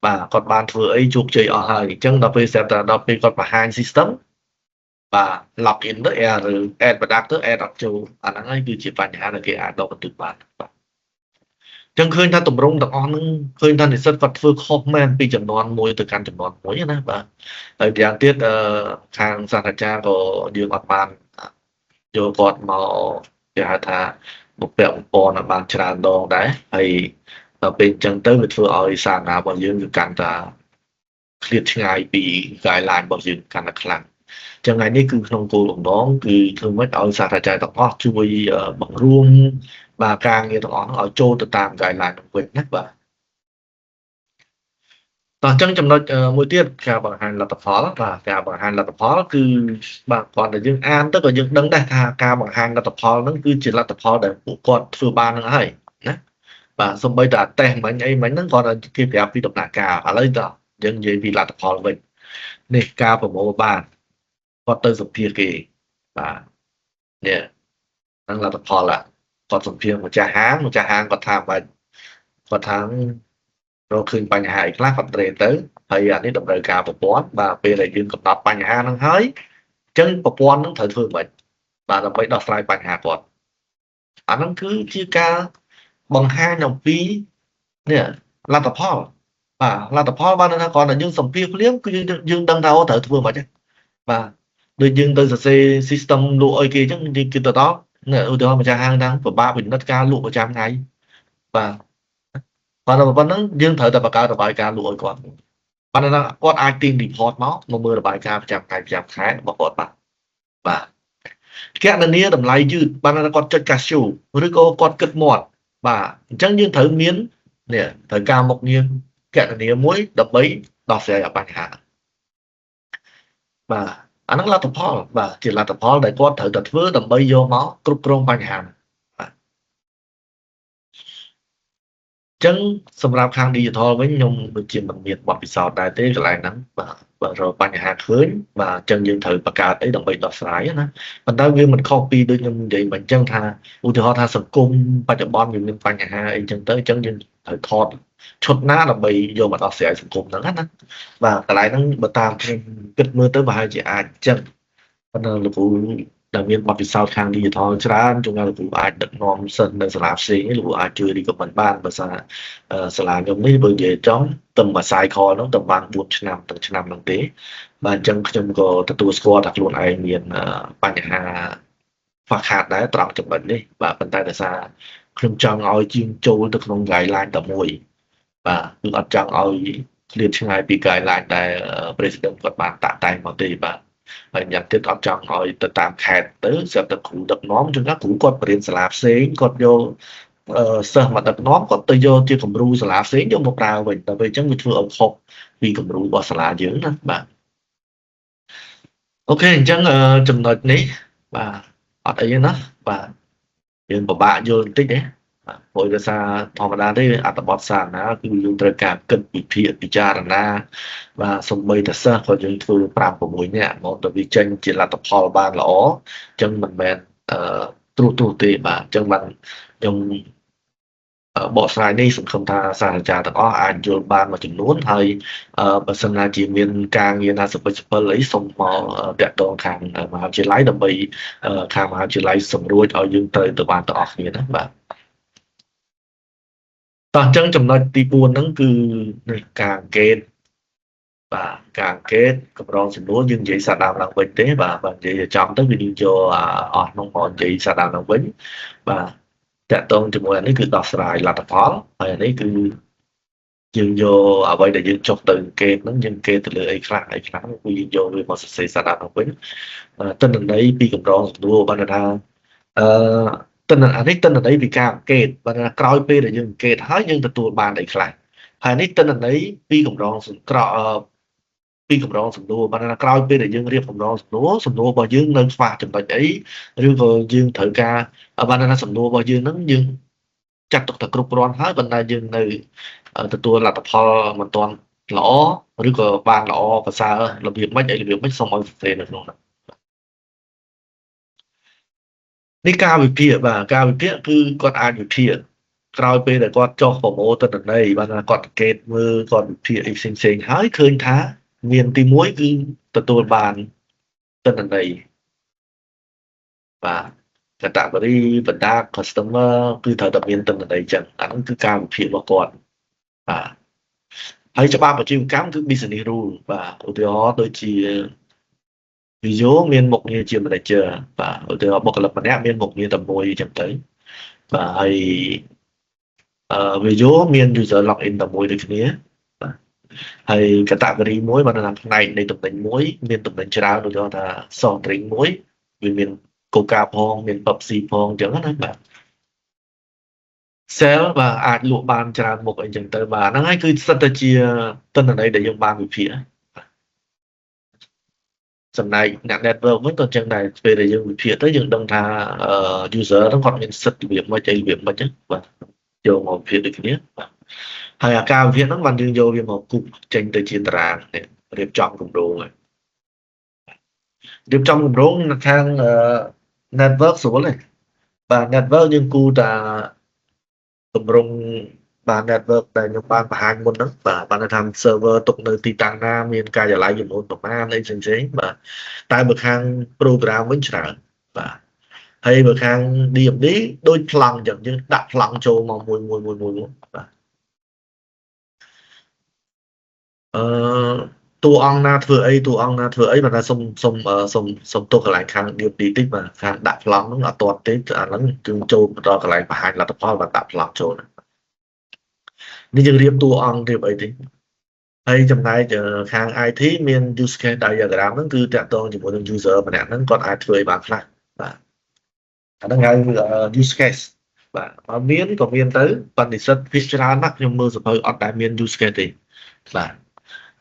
បាទគាត់បានធ្វើអីជោគជ័យអស់ហើយអញ្ចឹងដល់ពេលស្រាប់តែដល់ពេលគាត់បង្ហាញ system បាទ log in ទៅ error add product ទៅ add អត់ចូលអាហ្នឹងហើយគឺជាបញ្ហាដែលគេអាចដកបន្ទុកបានបាទចឹងឃើញថាតម្រងទាំងអស់ហ្នឹងឃើញថានិស្សិតគាត់ធ្វើខុសមែនពីចំនួនមួយទៅកាន់ចំនួនមួយណាបាទហើយយ៉ាងទៀតអឺខាងសាស្ត្រាចារ្យក៏យើងអត់បានយកគាត់មកគេហៅថាបំពាក់បំពន់ឲ្យបានច្រើនដងដែរហើយដល់ពេលអញ្ចឹងទៅវាធ្វើឲ្យសារណារបស់យើងវាកាន់តែឃ្លាតឆ្ងាយពី guideline របស់យើងកាន់តែខ្លាំងចឹងថ្ងៃនេះគឺក្នុងគោលបំណងគឺធ្វើម៉េចឲ្យសាស្ត្រាចារ្យទាំងអស់ជួយបង្រួមបាទការងារទាំងអស់នោះឲ្យចូលទៅតាម guideline នោះវិញណាបាទតោះអញ្ចឹងចំណុចមួយទៀតការបង្ហាញលទ្ធផលបាទការបង្ហាញលទ្ធផលគឺបាទគ្រាន់តែយើងអានទៅក៏យើងដឹងដែរថាការបង្ហាញលទ្ធផលហ្នឹងគឺជាលទ្ធផលដែលពួកគាត់ធ្វើបានហ្នឹងហើយណា បាទសំបីតែតេស្តមិញអីមិញហ្នឹងគាត់គេប្រាប់ពីដំណាក់កាលឥឡូវតើយើងនិយាយពីលទ្ធផលវិញនេះការប្រមូលបានគាត់ទៅសម្ភាសគេបាទនេះហ្នឹងលទ្ធផលគាត់សម្ភាសម្ចាស់ហាងម្ចាស់ហាងគាត់ថាបាច់គាត់ថារកឃើញបញ្ហាអីខ្លះគាត់ត្រេទៅហើយអានេះតម្រូវការប្រព័ន្ធបាទពេលដែលយើងកំណត់បញ្ហាហ្នឹងហើយអញ្ចឹងប្រព័ន្ធហ្នឹងត្រូវធ្វើម៉េចបាទដើម្បីដោះស្រាយបញ្ហាគាត់អាហ្នឹងគឺជាការបង្ហាញអំពីនេះលទ្ធផលបាទលទ្ធផលបានថាគ្រាន់តែយើងសម្ភាសភ្លាមគឺយើងដឹងថាអូត្រូវធ្វើម៉េចបាទដូចយើងទៅសរសេរ system លក់អីគេអញ្ចឹងយើងគិតទៅដល់ឧទាហរណ៍ម្ចាស់ហាងហ្នឹងពិបាកពិនិត្យការលក់ប្រចាំថ្ងៃបាទបាទប៉ុណ្ណឹងយើងត្រូវតែបង្កើតរបាយការណ៍លក់ឲ្យគាត់ប៉ុន្តែគាត់អាចទាញ report មកមកមើលរបាយការណ៍ប្រចាំថ្ងៃប្រចាំខែរបស់គាត់បាទបាទគណនាតម្លៃយឺតបានគាត់ចុច Casio ឬក៏គាត់គិតមាត់បាទអញ្ចឹងយើងត្រូវមាននេះត្រូវការមុខងារគណនាមួយដើម្បីដោះស្រាយបញ្ហាបាទអាហ្នឹងលទ្ធផលបាទជាលទ្ធផលដែលគាត់ត្រូវតែធ្វើដើម្បីយកមកគ្រប់គ្រងបញ្ហាបាទអញ្ចឹងសម្រាប់ខាង digital វិញខ្ញុំដូចជាមិនមានបទពិសោធន៍ដែរទេកន្លែងហ្នឹងបាទបើរកបញ្ហាឃើញបាទអញ្ចឹងយើងត្រូវបង្កើតអីដើម្បីដោះស្រាយណាប៉ុន្តែវាមិនខុសពីដូចខ្ញុំនិយាយមកអញ្ចឹងថាឧទាហរណ៍ថាសង្គមបច្ចុប្បន្នវាមានបញ្ហាអីចឹងទៅអញ្ចឹងយើងត្រូវថតឈុតណាដើម្បីយកមកដោះស្រាយសង្គមហ្នឹងណាបាទកន្លែងហ្នឹងបើតាមខ្ញុំគិតមើលទៅប្រហែលជាអាចអញ្ចឹងប៉ុន្តែលោកគ្រូដែលមានបទពិសោធន៍ខាង digital ច្រើនជួនកាលលោកគ្រូអាចដឹកនាំសិននៅសាលាផ្សេងលោកគ្រូអាចជួយ recommend បានបើសាសាលាខ្ញុំនេះបើនិយាយចំទៅមួយ cycle ហ្នឹងទៅបាន4ឆ្នាំទាំងឆ្នាំហ្នឹងទេបាទអញ្ចឹងខ្ញុំក៏ទទួលស្គាល់ថាខ្លួនឯងមានបញ្ហាខ្វះខាតដែរត្រង់ចំណុចនេះបាទប៉ុន្តែដោយសារខ្ញុំចង់ឲ្យជាងចូលទៅក្នុង guideline តែមួយបាទគឺអត់ចង់ឲ្យឃ្លាតឆ្ងាយពី guideline ដែល president គាត់បានតាក់តែងមកទេបាទហើយយ៉ាងទៀតអត់ចង់ឲ្យទៅតាមខេត្តទៅស្រាប់តែគ្រូដឹកនាំជួនកាលគ្រូគាត់បរៀនសាលាផ្សេងគាត់យកសិស្សមកដឹកនាំគាត់ទៅយកជាគំរូសាលាផ្សេងយកមកប្រើវិញតែពេលអញ្ចឹងវាធ្វើឲ្យខុសពីគំរូរបស់សាលាយើងណាបាទ OK អញ្ចឹងចំណុចនេះបាទអត់អីទេណាបាទយើងពិបាកយល់បន្តិចទេបាទព្រោះដោយសារធម្មតាទេអត្ថបទសារណាគឺយើងត្រូវការគិតវិភាគពិចារណាបាទសំបីតែសិស្សក៏យើងធ្វើ5 6នាក់មកទៅវាចេញជាលទ្ធផលបានល្អអញ្ចឹងមិនមែនអឺត្រួសត្រាសទេបាទអញ្ចឹងបានខ្ញុំបកស្រាយនេះសង្ឃឹមថាសាស្ត្រាចារ្យទាំងអស់អាចយល់បានមួយចំនួនហើយបើសិនណាជាមានការងារណាសពិចសពិលអីសូមមកតាក់ទងខាងមហាវិទ្យាល័យដើម្បីខាងមហាវិទ្យាល័យសម្រួចឲ្យយើងត្រូវទៅបានទាំងអស់គ្នាណាបាទតោះអញ្ចឹងចំណុចទី4ហ្នឹងគឺនេះការអង្កេតបាទការអង្កេតកម្រងសំណួរយើងនិយាយសារដើមឡើងវិញទេបាទបើនិយាយឲ្យចំទៅវាយើងយកអស់នោះមកនិយាយសារដើមឡើងវិញបាទតកតងជាមួយអានេះគឺដោះស្រាយលទ្ធផលហើយអានេះគឺយើងយកអ្វីដែលយើងចុះទៅអង្កេតហ្នឹងយើងអង្កេតទៅលើអីខ្លះអីខ្លះគឺយើងយកវាមកសរសេរសារដើមឡើងវិញទិន្នន័យពីកម្រងសំណួរបានថាអឺទិន្នអានេះទិន្នន័យពីការអង្កេតបានថាក្រោយពេលដែលយើងអង្កេតហើយយើងទទួលបានអីខ្លះហើយនេះទិន្នន័យពីកម្រងសង្ក្រពីកម្រងសំណួរបានថាក្រោយពេលដែលយើងរៀបកម្រងសំណួរសំណួររបស់យើងនៅខ្វះចំណុចអីឬក៏យើងត្រូវការបានថាសំណួររបស់យើងហ្នឹងយើងចាត់ទុកថាគ្រប់គ្រាន់ហើយប៉ុន្តែយើងនៅទទួលលទ្ធផលមិនទាន់ល្អឬក៏បានល្អប្រសើររបៀបម៉េចអីរបៀបម៉េចសូមឲ្យសរសេរនៅក្នុងហ្នឹងនេះការវិភាគបាទការវិភាគគឺគាត់អាចវិភាគក្រោយពេលដែលគាត់ចុះប្រមូលទិន្នន័យបានថាគាត់អង្កេតមើលគាត់វិភាគអីផ្សេងផ្សេងហើយឃើញថាមានទី1គឺទទួលបានទិន្នន័យបាទ category បណ្ដា customer គឺត្រូវតែមានទិន្នន័យចឹងអាហ្នឹងគឺការវិភាគរបស់គាត់បាទហើយច្បាប់អាជីវកម្មគឺ business rule បាទឧទាហរណ៍ដូចជា Vio មានមុខងារជា manager បាទឧទាហរណ៍បុគ្គលិកម្នាក់មានមុខងារតែមួយអញ្ចឹងទៅបាទហើយអឺ Vio មាន user login តែមួយដូចគ្នាបាទហើយ category មួយបានថាផ្នែកនៃតំណែងមួយមានតំណែងច្រើនដូចថា soft drink មួយវាមាន Coca ផងមាន Pepsi ផងអញ្ចឹងណាបាទ sell បាទអាចលក់បានច្រើនមុខអីចឹងទៅបាទហ្នឹងហើយគឺសិតតែជាទិន្នន័យដែលយើងបានវិភាគចំណែកអ្នក network វិញក៏អញ្ចឹងដែរពេលដែលយើងវិភាគទៅយើងដឹងថា user ហ្នឹងគាត់មានសិទ្ធិរបៀបម៉េចអីរបៀបម៉េចហ្នឹងបាទ យកមកវិភាគដូចគ្នាបាទហើយអាការវិភាគហ្នឹងបានយើងយកវាមកគូសចេញទៅជាតារាងនេះរៀបចំគម្រោងហើយរៀបចំគម្រោងនៅខាង network ស្រួលទេបាទ network យើងគូតាគម្រោងបាទ network ដែលខ្ញុំបានបង្ហាញមុនហ្នឹងបាទបានថា server ទុកនៅទីតាំងណាមានការិយាល័យចំនួនប្រមាណអីផ្សេងៗបាទតែបើខាង program វិញច្រើនបាទហើយបើខាង DMD ដូចប្លង់អញ្ចឹងយើងដាក់ប្លង់ចូលមកមួយមួយមួយមួយបាទអឺតួអង្គណាធ្វើអីតួអង្គណាធ្វើអីបាទសុំសុំសុំសុំទុកកន្លែងខាង DMD តិចបាទខាងដាក់ប្លង់ហ្នឹងអត់ទាន់ទេអាហ្នឹងគឺចូលដល់កន្លែងបង្ហាញលទ្ធផលបាទដាក់ប្លង់ចូលនេះយើងរៀបតួអង្គរៀបអីទេហើយចំណែកខាង IT មាន use case diagram ហ្នឹងគឺតាក់ទងជាមួយនឹង user ម្នាក់ហ្នឹងគាត់អាចធ្វើអីបានខ្លះបាទអាហ្នឹងហៅ use case បាទបើមានក៏មានទៅបណ្ឌិសិទ្ធភាគច្រើនណាស់ខ្ញុំមើលសភៅអត់ដែលមាន use case ទេបាទ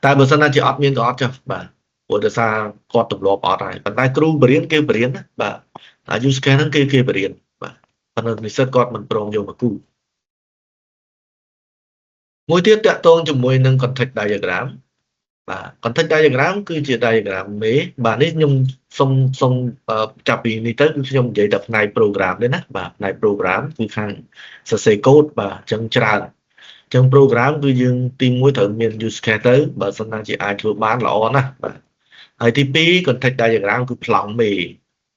តែបើសិនណាជាអត់មានក៏អត់ចុះបាទព្រោះដោយសារគាត់ទម្លាប់អត់ហើយប៉ុន្តែគ្រូបរៀនគេបរៀនណាបាទអា use case ហ្នឹងគេគេបរៀនបាទប៉ុន្តែនិស្សិតគាត់មិនព្រមយកមកគូមួយទៀតតាក់ទងជាមួយនឹង context diagram បាទ context diagram គឺជា diagram មេបាទនេះខ្ញុំសុំសុំចាប់ពីនេះទៅគឺខ្ញុំនិយាយតែផ្នែក program ទេណាបាទផ្នែក program គឺខាងសរសេរ code បាទអញ្ចឹងច្រើនអញ្ចឹង program គឺយើងទី1ត្រូវមាន use case ទៅបើសិនណាជាអាចធ្វើបានល្អណាស់បាទហើយទី2 context diagram គឺប្លង់មេ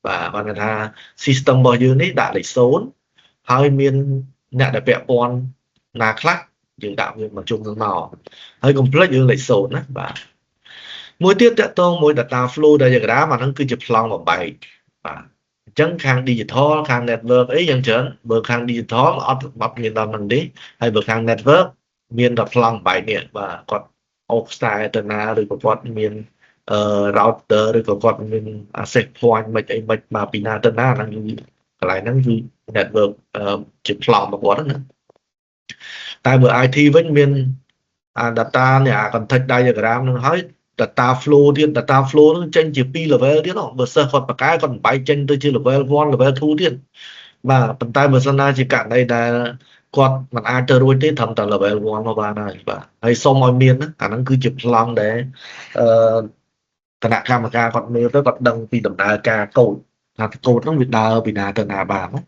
បាទបានថា system របស់យើងនេះដាក់លេខ0ហើយមានអ្នកដែលពាក់ព័ន្ធណាខ្លះយើងដាក់វាមកជុំនឹងមកហើយកុំភ្លេចយើងលេខ0ណាបាទមួយទៀតតាក់ទងមួយ data flow diagram អាហ្នឹងគឺជាប្លង់បំបែកបាទអញ្ចឹងខាង digital ខាង network អីយ៉ាងច្រើនបើខាង digital អត់អត់មានដល់ហ្នឹងទេហើយបើខាង network មានតែប្លង់បំបែកនេះបាទគាត់អូសខ្សែទៅណាឬក៏គាត់មានអឺ router ឬក៏គាត់មាន access point មិនអីមិនមកពីណាទៅណាហ្នឹងគឺកន្លែងហ្នឹងគឺ network ជាប្លង់របស់គាត់ហ្នឹងតែបើ IT វិញមានអា data នេះអា context diagram ហ្នឹងហើយ data flow ទៀត data flow ហ្នឹងចេញជា2 level ទៀតបើសិស្សគាត់បកកែគាត់បំបែកចេញទៅជា level 1 level 2ទៀតបាទប៉ុន្តែបើសិនណាជាករណីដែលគាត់មិនអាចទៅរួចទេត្រឹមតែ level 1មកបានហើយបាទហើយសូមឲ្យមានអាហ្នឹងគឺជាប្លង់ដែលអឺគណៈកម្មការគាត់មើលទៅគាត់ដឹងពីដំណើរការកូដថាកូដហ្នឹងវាដើរពីណាទៅណាបានណា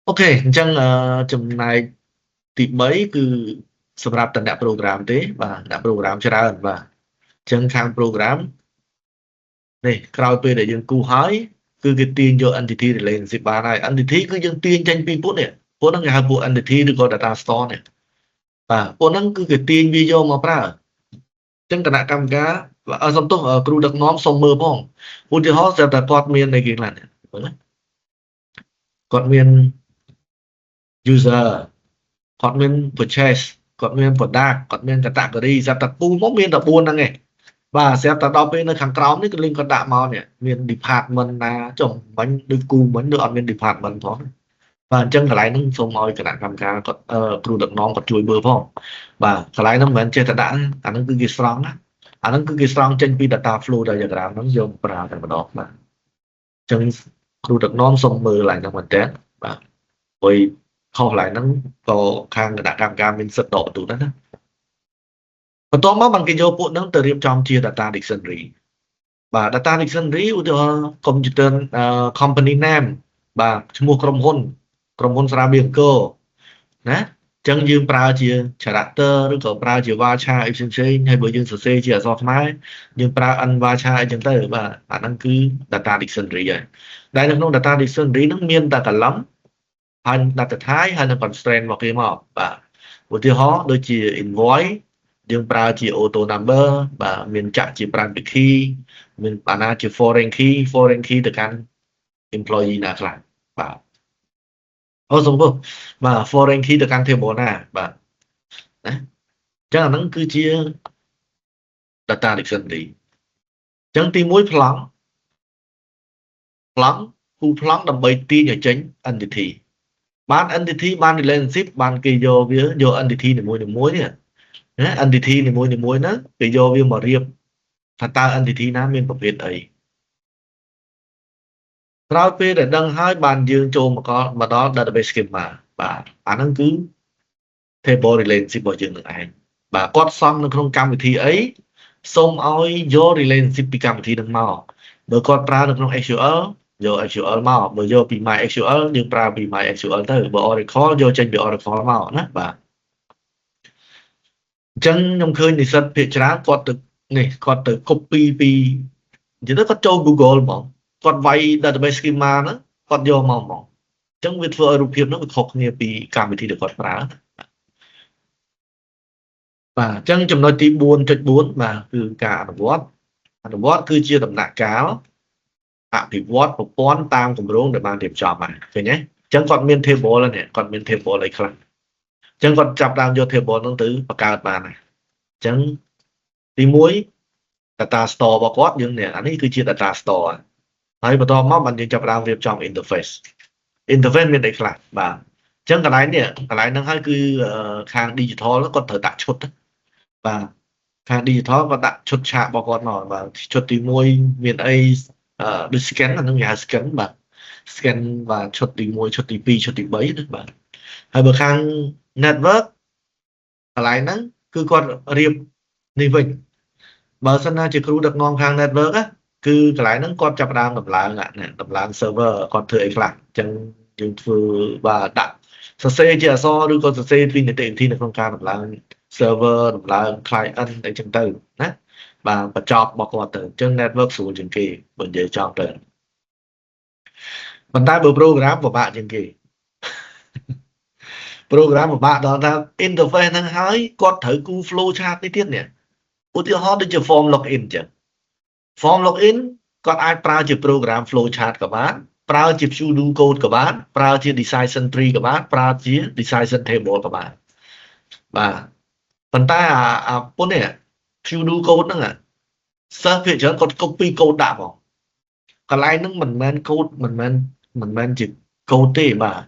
OK អញ្ចឹងចំណែកទី3គឺសម្រាប់តអ្នក program ទេបាទអ្នក program ច្រើនបាទអញ្ចឹងខាង program នេះក្រោយពេលដែលយើងគូសហើយគឺគេទាញយក entity relationship បានហើយ entity គឺយើងទាញចេញពីពួកនេះពួកហ្នឹងគេហៅពួក entity ឬក៏ data store នេះបាទពួកហ្នឹងគឺគេទាញវាយកមកប្រើអញ្ចឹងគណៈកម្មការសំទោសគ្រូដឹកនាំសុំមើលផងឧទាហរណ៍ស្រាប់តែគាត់មានអីគេខ្លះនេះគាត់មាន user គាត់មាន purchase គាត់មាន product គាត់មាន category ស្រាប់តែពូមកមានតែ4ហ្នឹងឯងបាទស្រាប់តែដល់ពេលនៅខាងក្រោមនេះគឺលីងគាត់ដាក់មកនេះមាន department ណាចុះមិញដូចគូមិញដូចអត់មាន department ផងបាទអញ្ចឹងកន្លែងហ្នឹងសូមឲ្យគណៈកម្មការគាត់គ្រូដឹកនាំគាត់ជួយមើលផងបាទកន្លែងហ្នឹងមិនមែនចេះតែដាក់អាហ្នឹងគឺគេស្រង់ណាអាហ្នឹងគឺគេស្រង់ចេញពី data flow diagram ហ្នឹងយកប្រើតែម្ដងបាទអញ្ចឹងគ្រូដឹកនាំសូមមើលកន្លែងហ្នឹងមែនតើបាទព្រោះខុសកន្លែងហ្នឹងក៏ខាងគណៈកម្មការមានសិទ្ធិដកបន្ទូដែរណាបន្ទាប់មកបានគេយកពួកហ្នឹងទៅរៀបចំជា data dictionary បាទ data dictionary ឧទាហរណ៍ computer company name បាទឈ្មោះក្រុមហ៊ុនក្រុមហ៊ុនស្រាបៀរអង្គរណាអញ្ចឹងយើងប្រើជា character ឬក៏ប្រើជា varchar អីផ្សេងៗហើយបើយើងសរសេរជាអក្សរខ្មែរយើងប្រើ n varchar អីចឹងទៅបាទអាហ្នឹងគឺ data dictionary ហើយដែលនៅក្នុង data dictionary ហ្នឹងមានតែ column ហើយ data type ហើយនិង constraint របស់គេមកបាទឧទាហរណ៍ដូចជា invoice យើងប្រើជា auto number បាទមានចាក់ជា primary key មានបាណាជា foreign key foreign key ទៅកាន់ employee ណាខ្លះបាទអូសំពុបាទ foreign key ទៅកាន់ table ណាបាទណាអញ្ចឹងអាហ្នឹងគឺជា data dictionary អញ្ចឹងទី1ប្លង់ប្លង់គូប្លង់ដើម្បីទាញឲ្យចេញ entity បាន entity បាន relationship បានគេយកវាយក entity នីមួយៗនេះណា entity នីមួយៗហ្នឹងគេយកវាមករៀបថាតើ entity ណាមានប្រភេទអី ក្រោយពេលដែលដឹងហើយបានយើងចូលមកមកដល់ database schema បាទអាហ្នឹងគឺ table relationship របស់យើងនឹងឯងបាទគាត់សង់នៅក្នុងកម្មវិធីអីសូមឲ្យយក relationship ពីកម្មវិធីនឹងមកបើគាត់ប្រើនៅក្នុង SQL យក SQL មកបើយកពី MySQL យើងប្រើពី MySQL ទៅបើ Oracle យកចេញពី Oracle មកណាបាទអញ្ចឹងខ្ញុំឃើញនិស្សិតភាគច្រើនគាត់ទៅនេះគាត់ទៅ copy ពីអញ្ចឹងទៅគាត់ចូល Google ហ្មងគាត់វាយ database schema ហ្នឹងគាត់យកមកហ្មងអញ្ចឹងវាធ្វើឲ្យរូបភាពហ្នឹងវាខុសគ្នាពីកម្មវិធីដែលគាត់ប្រើបាទអញ្ចឹងចំណុចទី4.4បាទគឺការអនុវត្តអនុវត្តគឺជាដំណាក់កាលអភិវឌ្ឍប្រព័ន្ធតាមគម្រោងដែលបានរៀបចំហើយឃើញទេអញ្ចឹងគាត់មាន table ហើយនេះគាត់មាន table អីខ្លះអញ្ចឹងគាត់ចាប់ដើមយក table ហ្នឹងទៅបង្កើតបានហើយអញ្ចឹងទី1 data store របស់គាត់យើងនេះអានេះគឺជា data store ហើយបន្ទាប់មកបានយើងចាប់ផ្ដើមរៀបចំ interface interface មានអីខ្លះបាទអញ្ចឹងកន្លែងនេះកន្លែងហ្នឹងហើយគឺខាង digital គាត់ត្រូវដាក់ឈុតបាទខាង digital គាត់ដាក់ឈុតឆាករបស់គាត់មកបាទឈុតទី1មានអីដូច scan អាហ្នឹងគេហៅ scan បាទ scan បាទឈុតទី1ឈុតទី2ឈុតទី3ណាបាទហើយបើខាង network កន្លែងហ្នឹងគឺគាត់រៀបនេះវិញបើសិនណាជាគ្រូដឹកនាំខាង network ណាគឺកន្លែងហ្នឹងគាត់ចាប់ផ្ដើមតម្លើងតម្លើង server គាត់ធ្វើអីខ្លះអញ្ចឹងយើងធ្វើបាទដាក់សរសេរជាអក្សរឬក៏សរសេរពីនីតិវិធីនៅក្នុងការតម្លើង server តម្លើង client អីចឹងទៅណាបាទបញ្ចប់របស់គាត់ទៅអញ្ចឹង network ស្រួលជាងគេបើនិយាយចំទៅប៉ុន្តែបើ program ពិបាកជាងគេ program ពិបាកដល់ថា interface ហ្នឹងហើយគាត់ត្រូវគូ flow chart នេះទៀតនេះឧទាហរណ៍ដូចជា form login អញ្ចឹង form login គាត់អាចប្រើជា program flow chart ក៏បានប្រើជា pseudo code ក៏បានប្រើជា decision tree ក៏បានប្រើជា decision table ក៏បានបាទប៉ុន្តែអាពុននេះ pseudo code ហ្នឹងសិស្សភាគច្រើនគាត់ copy code ដាក់ហ្មងកន្លែងហ្នឹងមិនមែនកូដមិនមែនជាកូដទេបាទ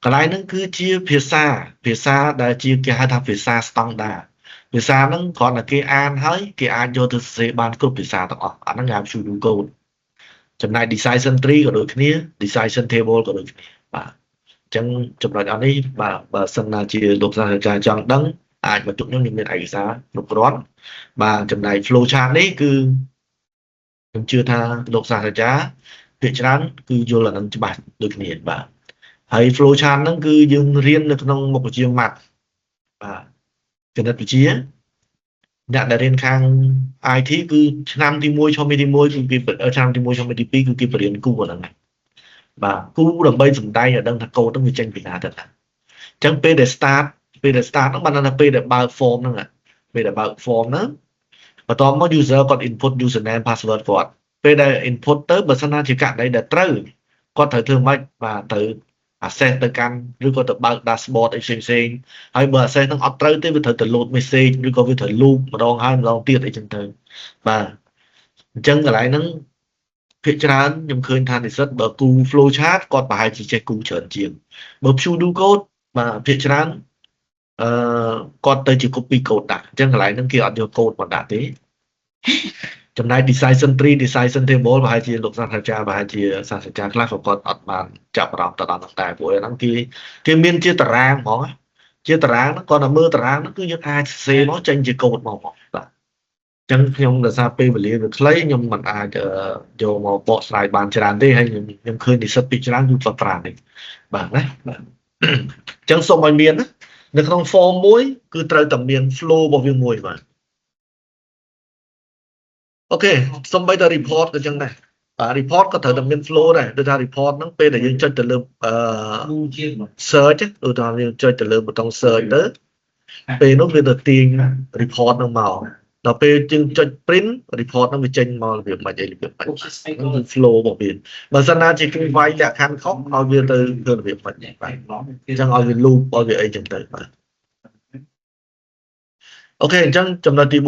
កន្លែងហ្នឹងគឺជាភាសាភាសាដែលជាគេហៅថាភាសាស្តង់ដាភាសាហ្នឹងគ្រាន់តែគេអានហើយគេអាចយកទៅសរសេរបានគ្រប់ភាសាទាំងអស់អាហ្នឹងគេហៅ pseudo code ចំណែក decision tree ក៏ដូចគ្នា decision table ក៏ដូចគ្នាបាទអញ្ចឹងចំណុចអស់នេះបាទបើសិនណាជាលោកសាស្ត្រាចារ្យចង់ដឹងអាចមកជួបខ្ញុំខ្ញុំមានឯកសារគ្រប់គ្រាន់បាទចំណែក flow chart នេះគឺខ្ញុំជឿថាលោកសាស្ត្រាចារ្យភាគច្រើនគឺយល់អានឹងច្បាស់ដូចគ្នាបាទហើយ flow chart ហ្នឹងគឺយើងរៀននៅក្នុងមុខវិជ្ជា math បាទគណិតវិទ្យាអ្នកដែលរៀនខាង IT គឺឆ្នាំទី1ឆ្នាំទី1គឺគេឆ្នាំទី1ឆ្នាំទី2គឺគេបរៀនគូអាហ្នឹងបាទគូដើម្បីសំដែងឲ្យដឹងថាកូដហ្នឹងវាចេញពីណាទៅណាអញ្ចឹងពេលដែល start ពេលដែល start ហ្នឹងបានថាពេលដែលបើក form ហ្នឹងពេលដែលបើក form ហ្នឹងបន្ទាប់មក user គាត់ input username password គាត់ពេលដែល input ទៅបើសិនណាជាករណីដែលត្រូវគាត់ត្រូវធ្វើម៉េចបាទត្រូវ access ទៅកាន់ឬក៏ទៅបើក dashboard អីផ្សេងផ្សេងហើយបើ access ហ្នឹងអត់ត្រូវទេវាត្រូវទៅ load message ឬក៏វាត្រូវ loop ម្ដងហើយម្ដងទៀតអីចឹងទៅបាទអញ្ចឹងកន្លែងហ្នឹងភាគច្រើនខ្ញុំឃើញថានិស្សិតបើគូ flow chart គាត់ប្រហែលជាចេះគូច្រើនជាងបើ pseudo code បាទភាគច្រើនអឺគាត់ទៅជា copy code ដាក់អញ្ចឹងកន្លែងហ្នឹងគេអត់យក code មកដាក់ទេចំណែក decision tree decision table ប្រហែលជាលោកសាស្ត្រាចារ្យប្រហែលជាសាស្ត្រាចារ្យខ្លះក៏គាត់អត់បានចាប់អារម្មណ៍ទៅដល់ហ្នឹងដែរព្រោះហ្នឹងគេគេមានជាតារាងហ្មងជាតារាងហ្នឹងគាត់តែមើលតារាងហ្នឹងគឺយើងអាចសរសេរមកចេញជាកូដមកហ្មងបាទអញ្ចឹងខ្ញុំដោយសារពេលវេលាវាខ្លីខ្ញុំមិនអាចយកមកបកស្រាយបានច្រើនទេហើយខ្ញុំខ្ញុំឃើញនិស្សិតពីច្រើនគឺគាត់ប្រើនេះបាទណាបាទអញ្ចឹងសូមឲ្យមានណានៅក្នុង form មួយគឺត្រូវតែមាន flow របស់វាមួយបាទ OK សំបីតែ report ក៏ចឹងដែរបាទ report ក៏ត្រូវតែមាន flow ដែរដូចថា report ហ្នឹងពេលដែលយើងចុចទៅលើអឺ search ដូចថាយើងចុចទៅលើប៊ូតុង search ទៅពេលនោះវាទៅទាញ report ហ្នឹងមកដល់ពេលយើងចុច print report ហ្នឹងវាចេញមករបៀបម៉េចអីរបៀបម៉េចហ្នឹងគឺ flow របស់វាបើសិនណាជាគេវាយលក្ខខណ្ឌខុសឲ្យវាទៅធ្វើរបៀបម៉េចបាទអញ្ចឹងឲ្យវា loop ឲ្យវាអីចឹងទៅបាទ OK អញ្ចឹងចំណុចទី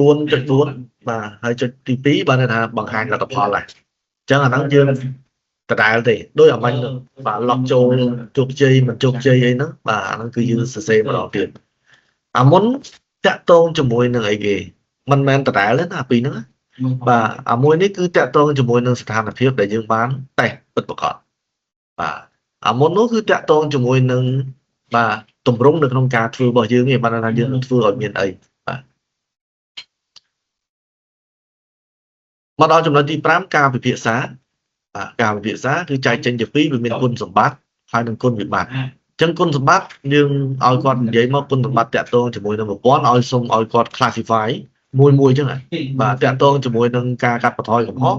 4.4បាទហើយចុចទី2បានន័យថាបង្ហាញលទ្ធផលដែរអញ្ចឹងអាហ្នឹងយើងដដែលទេដូចអាមិញបាទ log ចូលជោគជ័យមិនជោគជ័យអីហ្នឹងបាទអាហ្នឹងគឺយើងសរសេរម្ដងទៀតអាមុនតាក់ទងជាមួយនឹងអីគេមិនមែនដដែលទេណាពីរហ្នឹង បាទអាមួយនេះគឺតាក់ទងជាមួយនឹងស្ថានភាពដែលយើងបានតេស្តពិតប្រាកដបាទអាមុននោះគឺតាក់ទងជាមួយនឹងបាទទម្រង់នៅក្នុងការធ្វើរបស់យើងឯងបានថាយើងនឹងធ្វើឲ្យមានអីបាទមកដល់ចំណុចទី5ការពិភាក្សាបាទការពិភាក្សាគឺចែកចេញជាពីរវាមានគុណសម្បត្តិហើយនិងគុណវិបត្តិអញ្ចឹងគុណសម្បត្តិយើងឲ្យគាត់និយាយមកគុណសម្បត្តិតាក់ទងជាមួយនឹងប្រព័ន្ធឲ្យសុំឲ្យគាត់ classify មួយមួយអញ្ចឹងបាទតាក់ទងជាមួយនឹងការកាត់បន្ថយកំហុស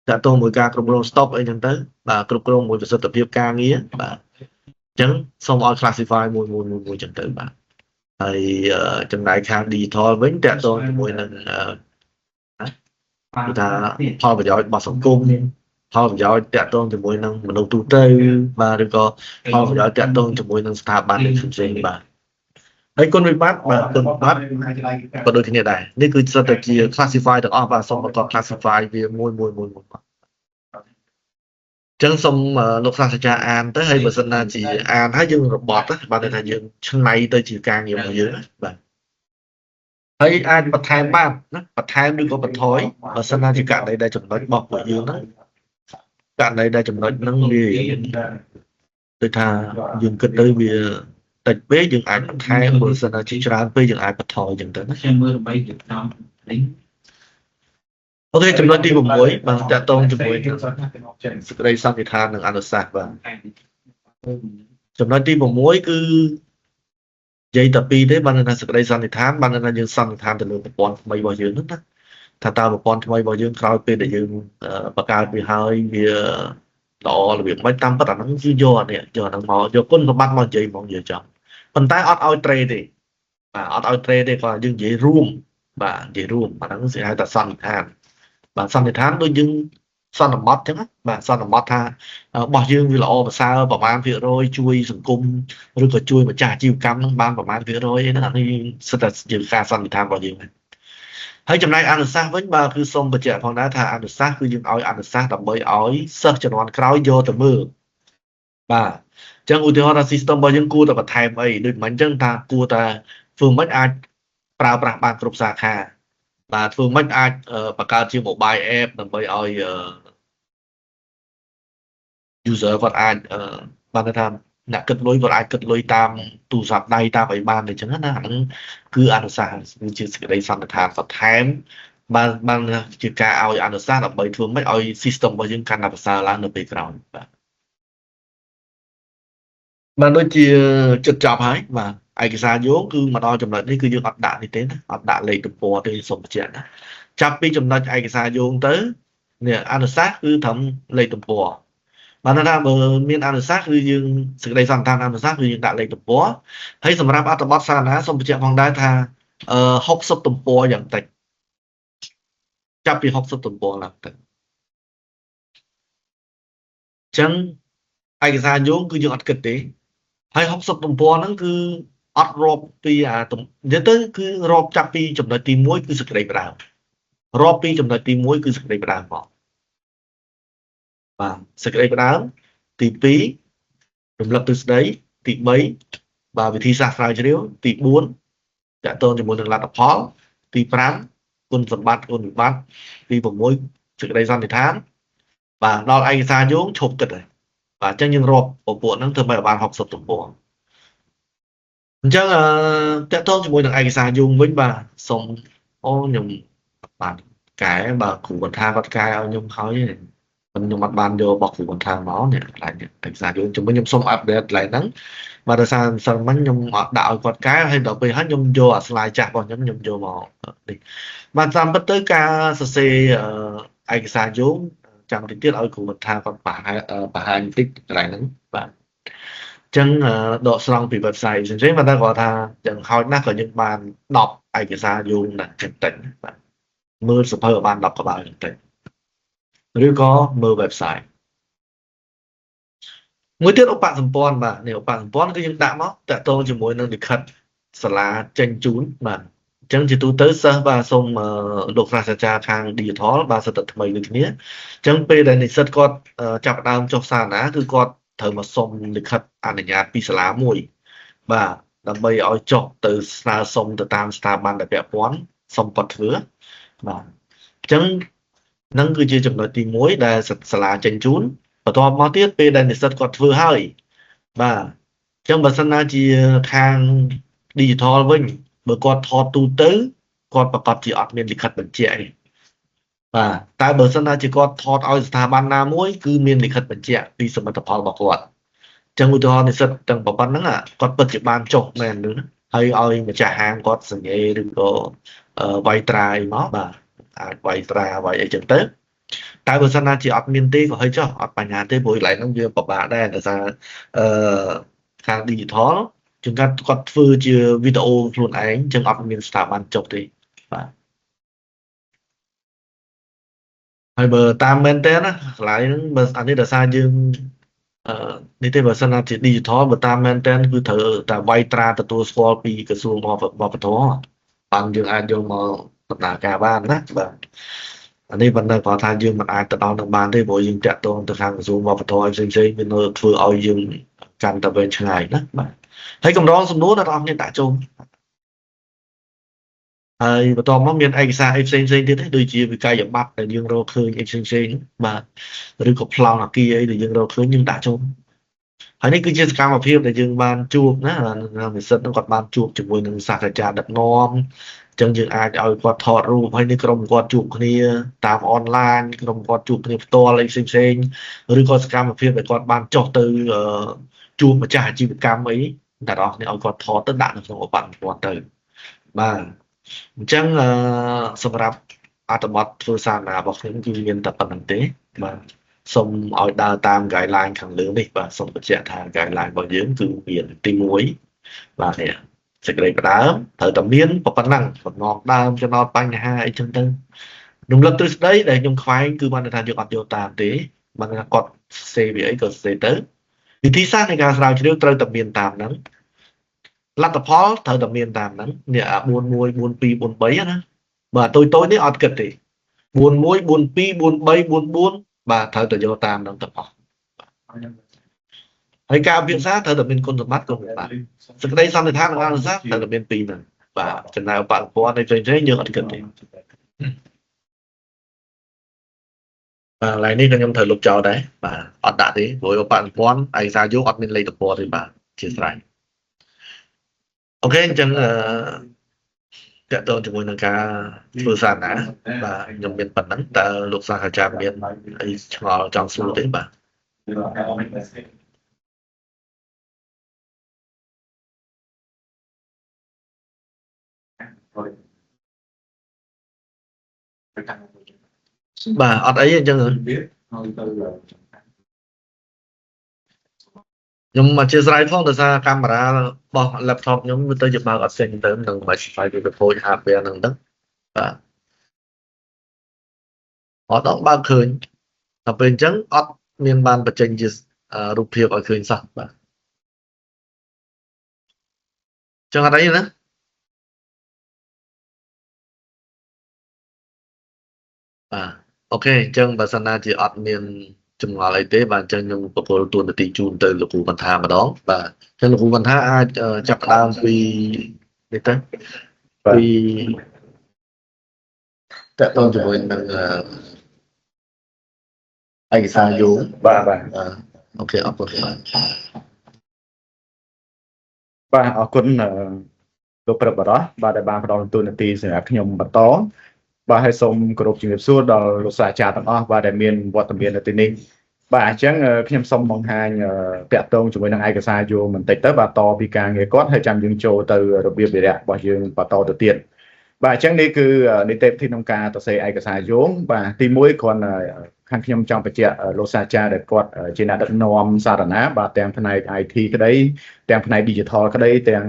តាក់ទងមួយការគ្រប់គ្រង stock អីចឹងទៅបាទគ្រប់គ្រងមួយប្រសិទ្ធភាពការងារបាទអញ្ចឹងសូមឲ្យ classify មួយមួយមួយមួយចឹងទៅបាទហើយចំណែកខាង digital វិញតាក់ទងជាមួយនឹងគឺថាផលប្រយោជន៍របស់សង្គមផលប្រយោជន៍តាក់ទងជាមួយនឹងមនុស្សទូទៅបាទឬក៏ផលប្រយោជន៍តាក់ទងជាមួយនឹងស្ថាប័នផ្សេងៗបាទហើយគុណវិបត្តិបាទគុណវិបត្តិក៏ដូចគ្នាដែរនេះគឺសិតតែជា classify ទាំងអស់បាទសូមបន្ត classify វាមួយមួយមួយមួយបាទចឹងសូមលោកសាស្ត្រាចារ្យអានទៅហើយបើសិនណាជាអានហើយយើងរបត់បាទន័យថាយើងឆ្នៃទៅជាការងាររបស់យើងបាទហើយអាចបន្ថែមបានណាបន្ថែមឬក៏បន្ថយបើសិនណាជាករណីដែលចំណុចរបស់ពួកយើងហ្នឹងករណីដែលចំណុចហ្នឹងវាដូចថាយើងគិតទៅវាតិចពេកយើងអាចបន្ថែមបើសិនណាជាច្រើនពេកយើងអាចបន្ថយចឹងទៅណា ខ្ញុំមើលដើម្បីរៀបចំនេះ OK ចំណុចទី6បាទតាក់ទងជាមួយនឹងសេចក្តីសន្និដ្ឋាននិងអនុសាសន៍បាទចំណុចទី6គឺនិយាយតែពីរទេបានថាសេចក្តីសន្និដ្ឋានបានថាយើងសន្និដ្ឋានទៅលើប្រព័ន្ធថ្មីរបស់យើងហ្នឹងណាថាតើប្រព័ន្ធថ្មីរបស់យើងក្រោយពេលដែលយើងបង្កើតវាហើយវាល្អរបៀបម៉េចតាមពិតអាហ្នឹងគឺយកអានេះយកអាហ្នឹងមកយកគុណសម្បត្តិមកនិយាយហ្មងនិយាយចំប៉ុន្តែអត់ឲ្យត្រេទេបាទអត់ឲ្យត្រេទេគាត់យើងនិយាយរួមបាទនិយាយរួមអាហ្នឹងគេហៅថាសន្និដ្ឋានបាទសន្និដ្ឋានដូចយើងសន្មត់ចឹងបាទសន្មត់ថារបស់យើងវាល្អប្រសើរប្រមាណភាគរយជួយសង្គមឬក៏ជួយម្ចាស់អាជីវកម្មនឹងបានប្រមាណភាគរយហ្នឹងអានេះសិតតែជាការសន្និដ្ឋានរបស់យើងហើយចំណែកអនុសាសន៍វិញបាទគឺសូមបញ្ជាក់ផងដែរថាអនុសាសន៍គឺយើងឲ្យអនុសាសន៍ដើម្បីឲ្យសិស្សជំនាន់ក្រោយយកទៅមើលបាទអញ្ចឹងឧទាហរណ៍ថា system របស់យើងគួរតែបន្ថែមអីដូចមិនអញ្ចឹងថាគួរតែធ្វើម៉េចអាចប្រើប្រាស់បានគ្រប់សាខាបាទធ្វើម៉េចអាចបង្កើតជា mobile app ដើម្បីឲ្យ user គាត់អាចបានថាអ្នកគិតលុយគាត់អាចគិតលុយតាមទូរស័ព្ទដៃតាមអីបានអញ្ចឹងណាអាហ្នឹងគឺអនុសាសន៍គឺជាសេចក្តីសន្និដ្ឋានបន្ថែមបានបានជាការឲ្យអនុសាសន៍ដើម្បីធ្វើម៉េចឲ្យ system របស់យើងកាន់តែប្រសើរឡើងនៅពេលក្រោយបាទបានដូចជាចិត្តចប់ហើយបាទឯកសារយោងគឺមកដល់ចំណុចនេះគឺយើងអត់ដាក់នេះទេណាអត់ដាក់លេខទំព័រទេសូមបញ្ជាក់ណាចាប់ពីចំណុចឯកសារយោងទៅនេះអនុសាសន៍គឺត្រឹមលេខទំព័របានថាបើមានអនុសាសន៍គឺយើងសេចក្តីសន្និដ្ឋានអនុសាសន៍គឺយើងដាក់លេខទំព័រហើយសម្រាប់អត្ថបទសារណាសូមបញ្ជាក់ផងដែរថា60ទំព័រយ៉ាងតិចចាប់ពី60ទំព័រឡើងទៅអញ្ចឹងឯកសារយោងគឺយើងអត់គិតទេហើយ60ទំព័រហ្នឹងគឺអត់រាប់ពីអានិយាយទៅគឺរាប់ចាប់ពីចំណុចទី1គឺសេចក្តីផ្ដើមរាប់ពីចំណុចទី1គឺសេចក្តីផ្ដើមមកបាទសេចក្តីផ្ដើមទី2រំលឹកទ្រឹស្ដីទី3បាទវិធីសាស្ត្រស្រាវជ្រាវទី4តកតងជាមួយនឹងលទ្ធផលទី5គុណសម្បត្តិគុណវិបត្តិទី6សេចក្តីសន្និដ្ឋានបាទដល់ឯកសារយោងឈប់គិតហើយបាទអញ្ចឹងយើងរាប់ពពួកហ្នឹងធ្វើឲ្យបាន60ទំព័រអញ្ចឹងតកតងជាមួយនឹងឯកសារយោងវិញបាទសូមអូខ្ញុំបានកែបាទគ្រូបន្ថាគាត់កែឲ្យខ្ញុំហើយខ្ញុំអត់បានយករបស់គ្រូបន្ថាមកនេះកន្លែងនេះឯកសារយោងជំវិញខ្ញុំសូម update កន្លែងហ្នឹងបាទដោយសារសិនមិញខ្ញុំអត់ដាក់ឲ្យគាត់កែហើយដល់ពេលហើយខ្ញុំយកអា slide ចាស់របស់ខ្ញុំខ្ញុំយកមកនេះបាទតាមពិតទៅការសរសេរឯកសារយោងចាំតិចទៀតឲ្យគ្រូបន្ថាគាត់បង្ហាញបង្ហាញបន្តិចកន្លែងហ្នឹងបាទចឹងដកស្រង់ពី website ផ្សេងៗប៉ុន្តែគាត់ថាយ៉ាងហោចណាស់ក៏យើងបាន10ឯកសារយោងណាស់ចឹងតិចបាទមើលសភៅឲ្យបាន10ក្បាលចឹងតិចឬក៏មើល website មួយទៀតឧបសម្ព័ន្ធបាទនេះឧបសម្ព័ន្ធគឺយើងដាក់មកតាក់ទងជាមួយនឹងលិខិតសាលាចេញជូនបាទអញ្ចឹងជាទូទៅសិស្សបាទសូមលោកសាស្ត្រាចារ្យខាង digital បាទសិទ្ធិថ្មីដូចគ្នាអញ្ចឹងពេលដែលនិស្សិតគាត់ចាប់ផ្ដើមចុះសារណាគឺគាត់ត្រូវមកសុំលិខិតអនុញ្ញាតពីសាលាមួយបាទដើម្បីឲ្យចុះទៅស្នើសុំទៅតាមស្ថាប័នដែលពាក់ព័ន្ធសុំគាត់ធ្វើបាទអញ្ ចឹងនឹងគឺជាចំណុចទី1ដែលសាលាចេញជូនបន្ទាប់មកទៀតពេលដែលនិស្សិតគាត់ធ្វើហើយបាទអញ្ចឹងបើសិនណាជាខាង digital វិញបើគាត់ថតទូទៅគាត់ប្រកាសជាអត់មានលិខិតបញ្ជាក់ទេបាទតែបើសិនណាជាគាត់ថតឲ្យស្ថាប័នណាមួយគឺមានលិខិតបញ្ជាក់ពីសមិទ្ធផលរបស់គាត់អញ្ចឹងឧទាហរណ៍និស្សិតទាំងប៉ុណ្្នឹងគាត់ពិតជាបានចុះមែនឬណាហើយឲ្យម្ចាស់ហាងគាត់សញ្ញេឬក៏វាយត្រាអីមកបាទអាចវាយត្រាវាយអីចឹងទៅតែបើសិនណាជាអត់មានទេក៏ឲ្យចុះអត់បញ្ហាទេព្រោះកន្លែងហ្នឹងវាពិបាកដែរដោយសារអឺខាង digital ជួនកាលគាត់ធ្វើជាវីដេអូខ្លួនឯងចឹងអត់មានស្ថាប័នចុះទេបាទហើយបើតាមមែនតើណាកន្លែងហ្នឹងបើអានេះដោយសារយើងអឺនេះទេបើសិនណាជា digital បើតាមមែនតើគឺត្រូវតែវាយត្រាទទួលស្គាល់ពីក្រសួងវប្បធម៌បានយើងអាចយកមកដំណើរការបានណាបាទអានេះប៉ុន្តែគាត់ថាយើងមិនអាចទៅដល់នឹងបានទេព្រោះយើងតាក់ទងទៅខាងក្រសួងវប្បធម៌ផ្សេងផ្សេងវានៅធ្វើឲ្យយើងកាន់តែវែងឆ្ងាយណាបាទហើយកម្រងសំណួរដល់អ្នកគ្នាដាក់ចូលហើយបន្ទាប់មកមានឯកសារអីផ្សេងផ្សេងទៀតទេដូចជាវិក័យប័ត្រដែលយើងរកឃើញអីផ្សេងផ្សេងបាទឬក៏ប្លង់អគារអីដែលយើងរកឃើញយើងដាក់ចូលហើយនេះគឺជាសកម្មភាពដែលយើងបានជួបណានិស្សិតនឹងគាត់បានជួបជាមួយនឹងសាស្ត្រាចារ្យដឹកនាំអញ្ចឹងយើងអាចឲ្យគាត់ថតរូបហើយនេះក្រុមគាត់ជួបគ្នាតាមអនឡាញក្រុមគាត់ជួបគ្នាផ្ទាល់អីផ្សេងផ្សេងឬក៏សកម្មភាពដែលគាត់បានចុះទៅជួបម្ចាស់អាជីវកម្មអីតែដល់គ្នាឲ្យគាត់ថតទៅដាក់នៅក្នុងឧបនិព័ន្ធទៅបាទអញ្ចឹងសម្រាប់អត្ថបទធ្វើសារណារបស់ខ្ញុំគឺមានតែប៉ុណ្្នឹងទេបាទសូមឲ្យដើរតាម guideline ខាងលើនេះបាទសូមបញ្ជាក់ថា guideline របស់យើងគឺមានទី1បាទនេះសេចក្តីផ្ដើមត្រូវតែមានប៉ុណ្ណឹងបំណងដើមចំណោទបញ្ហាអីចឹងទៅរំលឹកទ្រឹស្ដីដែលខ្ញុំខ្វែងគឺបានថាយើងអត់យកតាមទេបានថាគាត់សេវាអីក៏សេទៅវិធីសាស្ត្រនៃការស្រាវជ្រាវត្រូវតែមានតាមហ្នឹងលទ្ធផលត្រូវតែមានតាមហ្នឹងនេះអា41 42 43ណាបាទតូចតូចនេះអត់គិតទេ41 42 43 44បាទត្រូវតែយកតាមហ្នឹងទាំងអស់ហើយការពិភាក្សាត្រូវតែមានគុណសម្បត្តិគុណសម្បត្តិសេចក្តីសន្និដ្ឋាននិងអនុសាសន៍ត្រូវតែមានពីរហ្នឹងបាទចំណែកឧបករណ៍នៃផ្សេងៗយើងអត់គិតទេបាទឡើយនេះក៏ខ្ញុំត្រូវលុបចោលដែរបាទអត់ដាក់ទេព្រោះឧបករណ៍ឯកសារយោងអត់មានលេខទំព័រទេបាទជាស្រេច OK អញ្ចឹងអឺតកតងជាមួយនឹងការធ្វើសារណាបាទខ្ញុំមានប៉ុណ្ណឹងតើលោកសាស្ត្រាចារ្យមានអីឆ្ងល់ចង់សួរទេបាទបាទអត់អីទេអញ្ចឹងខ្ញុំអធិស្ឋានផងដោយសារកាមេរ៉ារបស់ laptop ខ្ញុំវាទៅជាបើកអត់ចេញទៅមិនដឹងមិនស្វ័យវាទៅខូច hardware ហ្នឹងទៅបាទអត់ដល់បើកឃើញដល់ពេលអញ្ចឹងអត់មានបានបញ្ចេញជារូបភាពឲ្យឃើញសោះបាទចឹងអត់អីណាបាទ OK អញ្ចឹងបើសិនណាជាអត់មានចម្ងល់អីទេបាទអញ្ចឹងខ្ញុំប្រគល់តួនាទីជូនទៅលោកគ្រូបន្ថាម្ដងបាទអញ្ចឹងលោកគ្រូបន្ថាអាចចាប់ផ្ដើមពីនេះទៅពីតកតងជាមួយនឹងឯកសារយោង បាទបាទ OK អរគុណបាទ បាទអរគុណលោកព្រឹបបរោះបាទដែលបានផ្ដល់តួនាទីសម្រាប់ខ្ញុំបន្តបាទហើយសូមគោរពជំរាបសួរដល់លោកសាស្ត្រាចារ្យទាំងអស់បាទដែលមានវត្តមាននៅទីនេះបាទអញ្ចឹងខ្ញុំសូមបង្ហាញតាក់ទងជាមួយនឹងឯកសារយោងបន្តិចទៅបាទតពីការងារគាត់ហើយចាំយើងចូលទៅរបៀបវិរៈរបស់យើងបន្តទៅទៀតបាទអញ្ចឹងនេះគឺនីតិវិធីក្នុងការសរសេរឯកសារយោងបាទទី1គ្រាន់ខាងខ្ញុំចង់បញ្ជាក់លោកសាស្ត្រាចារ្យដែលគាត់ជាអ្នកដឹកនាំសារណាបាទទាំងផ្នែក IT ក្តីទាំងផ្នែក digital ក្តីទាំង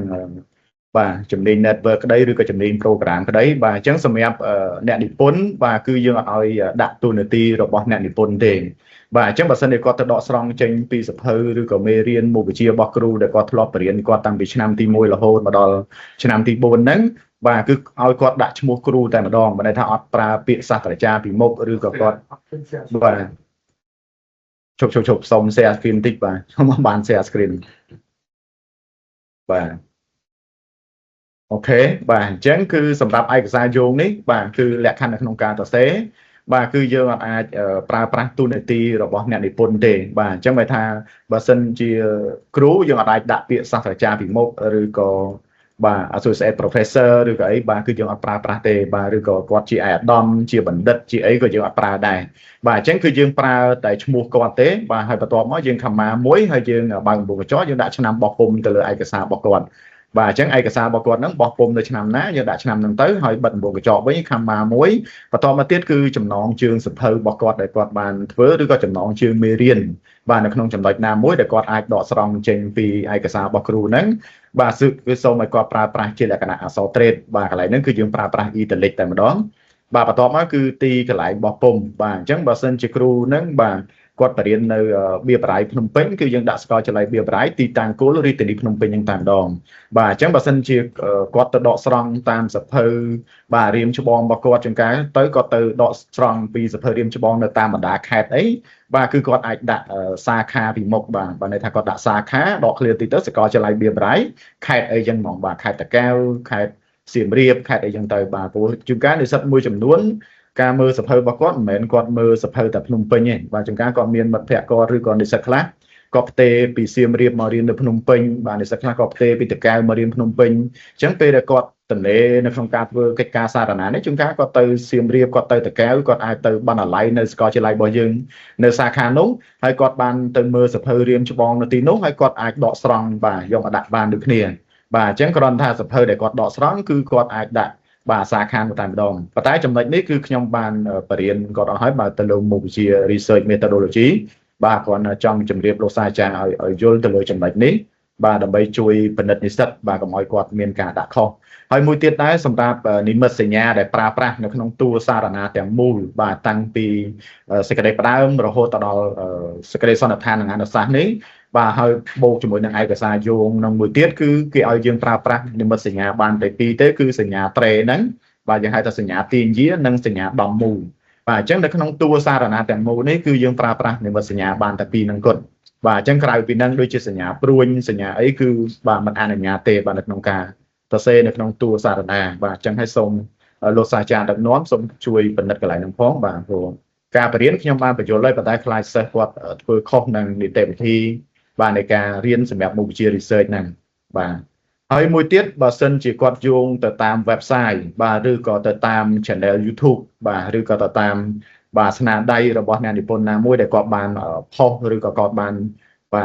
បាទជំនាញ network ក្តីឬក៏ជំនាញ program ក្តីបាទអញ្ចឹងសម្រាប់អ្នកនិពន្ធបាទគឺយើងអត់ឲ្យដាក់តួនាទីរបស់អ្នកនិពន្ធទេបាទអញ្ចឹងបើសិនជាគាត់ទៅដកស្រង់ចេញពីសភៅឬក៏មេរៀនមុខវិជ្ជារបស់គ្រូដែលគាត់ធ្លាប់បរៀនគាត់តាំងពីឆ្នាំទី1រហូតមកដល់ឆ្នាំទី4ហ្នឹងបាទគឺឲ្យគាត់ដាក់ឈ្មោះគ្រូតែម្ដងបើន័យថាអត់ប្រើពាក្យសាស្ត្រាចារ្យពីមុខឬក៏គាត់បាទជប់ជប់ជប់សុំ share screen បន្តិចបាទខ្ញុំបាន share screen បាទ OK បាទអញ្ចឹងគឺសម្រាប់ឯកសារយោងនេះបាទគឺលក្ខខណ្ឌនៅក្នុងការសរសេរបាទគឺយើងអត់អាចប្រើប្រាស់តួនាទីរបស់អ្នកនិពន្ធទេបាទអញ្ចឹងបើថាបើសិនជាគ្រូយើងអត់អាចដាក់ពាក្យសាស្ត្រាចារ្យពីមុខឬក៏បាទ associate professor ឬក៏អីបាទគឺយើងអត់ប្រើប្រាស់ទេបាទឬក៏គាត់ជាឯកឧត្តមជាបណ្ឌិតជាអីក៏យើងអត់ប្រើដែរបាទអញ្ចឹងគឺយើងប្រើតែឈ្មោះគាត់ទេបាទហើយបន្ទាប់មកយើង comma មួយហើយយើងបើកវង់ក្រចកយើងដាក់ឆ្នាំបោះពុម្ពទៅលើឯកសាររបស់គាត់បាទអញ្ចឹងឯកសាររបស់គាត់ហ្នឹងបោះពុម្ពនៅឆ្នាំណាយើងដាក់ឆ្នាំហ្នឹងទៅហើយបិទវង់ក្រចកវិញ comma មួយបន្តមកទៀតគឺចំណងជើងសៀវភៅរបស់គាត់ដែលគាត់បានធ្វើឬក៏ចំណងជើងមេរៀនបាទនៅក្នុងចំណុចណាមួយដែលគាត់អាចដកស្រង់ចេញពីឯកសាររបស់គ្រូហ្នឹងបាទគឺសូមឲ្យគាត់ប្រើប្រាស់ជាលក្ខណៈអក្សរទ្រេតបាទកន្លែងហ្នឹងគឺយើងប្រើប្រាស់ italic តែម្ដងបាទបន្ទាប់មកគឺទីកន្លែងបោះពុម្ពបាទអញ្ចឹងបើសិនជាគ្រូហ្នឹងបាទគាត់បរៀននៅបៀបរៃភ្នំពេញគឺយើងដាក់សាកលវិទ្យាល័យបៀបរៃទីតាំងគោលរាជធានីភ្នំពេញហ្នឹងតែម្ដងបាទអញ្ចឹងបើសិនជាគាត់ទៅដកស្រង់តាមសៀវភៅបាទរៀមច្បងរបស់គាត់ជាងការទៅគាត់ទៅដកស្រង់ពីសៀវភៅរៀមច្បងនៅតាមបណ្ដាខេត្តអីបាទគឺគាត់អាចដាក់សាខាពីមុខបាទបាទន័យថាគាត់ដាក់សាខាដកឃ្លាតិចទៅសាកលវិទ្យាល័យបៀបរៃខេត្តអីចឹងហ្មងបាទខេត្តតាកែវខេត្តសៀមរាបខេត្តអីចឹងទៅបាទព្រោះជួនកាលនិស្សិតមួយចំនួនការមើលសៀវភៅរបស់គាត់មិនមែនគាត់មើលសៀវភៅតែភ្នំពេញទេបាទជួនកាលគាត់មានមិត្តភ័ក្តិគាត់ឬក៏និស្សិតខ្លះគាត់ផ្ទេរពីសៀមរាបមករៀននៅភ្នំពេញបាទនិស្សិតខ្លះក៏ផ្ទេរពីតាកែវមករៀនភ្នំពេញអញ្ចឹងពេលដែលគាត់ទំនេរនៅក្នុងការធ្វើកិច្ចការសារណានេះជួនកាលគាត់ទៅសៀមរាបគាត់ទៅតាកែវគាត់អាចទៅបណ្ណាល័យនៅសាកលវិទ្យាល័យរបស់យើងនៅសាខានោះហើយគាត់បានទៅមើលសៀវភៅរៀមច្បងនៅទីនោះហើយគាត់អាចដកស្រង់បាទយកមកដាក់បានដូចគ្នាបាទអញ្ចឹងគ្រាន់ថាសៀវភៅដែលគាត់ដកស្រង់គឺគាត់អាចដាក់បាទសាខានោះតែម្ដងប៉ុន្តែចំណុចនេះគឺខ្ញុំបានបរៀនគាត់អស់ហើយបាទទៅលើមុខវិជ្ជា research methodology បាទគ្រាន់តែចង់ជម្រាបលោកសាស្ត្រាចារ្យឲ្យឲ្យយល់ទៅលើចំណុចនេះបាទដើម្បីជួយពិនិត្យនិស្សិតបាទកុំឲ្យគាត់មានការដាក់ខុសហើយមួយទៀតដែរសម្រាប់និមិត្តសញ្ញាដែលប្រើប្រាស់នៅក្នុងតួសារណាទាំងមូលបាទតាំងពីសេចក្តីផ្ដើមរហូតដល់សេចក្តីសន្និដ្ឋាននិងអនុសាសន៍នេះបាទហើយបូកជាមួយនឹងឯកសារយោងនឹងមួយទៀតគឺគេឲ្យយើងប្រើប្រាស់និមិត្តសញ្ញាបានតែពីរទេគឺសញ្ញាត្រេហ្នឹងបាទយើងហៅថាសញ្ញាទាញយានិងសញ្ញាដំមូលបាទអញ្ចឹងនៅក្នុងតួសារណាទាំងមូលនេះគឺយើងប្រើប្រាស់និមិត្តសញ្ញាបានតែពីរនឹងគត់បាទអញ្ចឹងក្រៅពីហ្នឹងដូចជាសញ្ញាព្រួញសញ្ញាអីគឺបាទមិនអនុញ្ញាតទេបាទនៅក្នុងការសរសេរនៅក្នុងតួសារណាបាទអញ្ចឹងឲ្យសូមលោកសាស្ត្រាចារ្យដឹកនាំសូមជួយពិនិត្យកន្លែងហ្នឹងផងបាទព្រោះការបរៀនខ្ញុំបានបញ្យល់ហើយប៉ុន្តែខ្លាចសិស្សគាត់ធ្វើខុសនឹងនីតិវិធីបាទនៃការរៀនសម្រាប់មុខវិជ្ជា research ហ្នឹងបាទហើយមួយទៀតបើសិនជាគាត់យោងទៅតាម website បាទឬក៏ទៅតាម channel YouTube បាទឬក៏ទៅតាមបាទស្នាដៃរបស់អ្នកនិពន្ធណាមួយដែលគាត់បានផុសឬក៏គាត់បានបា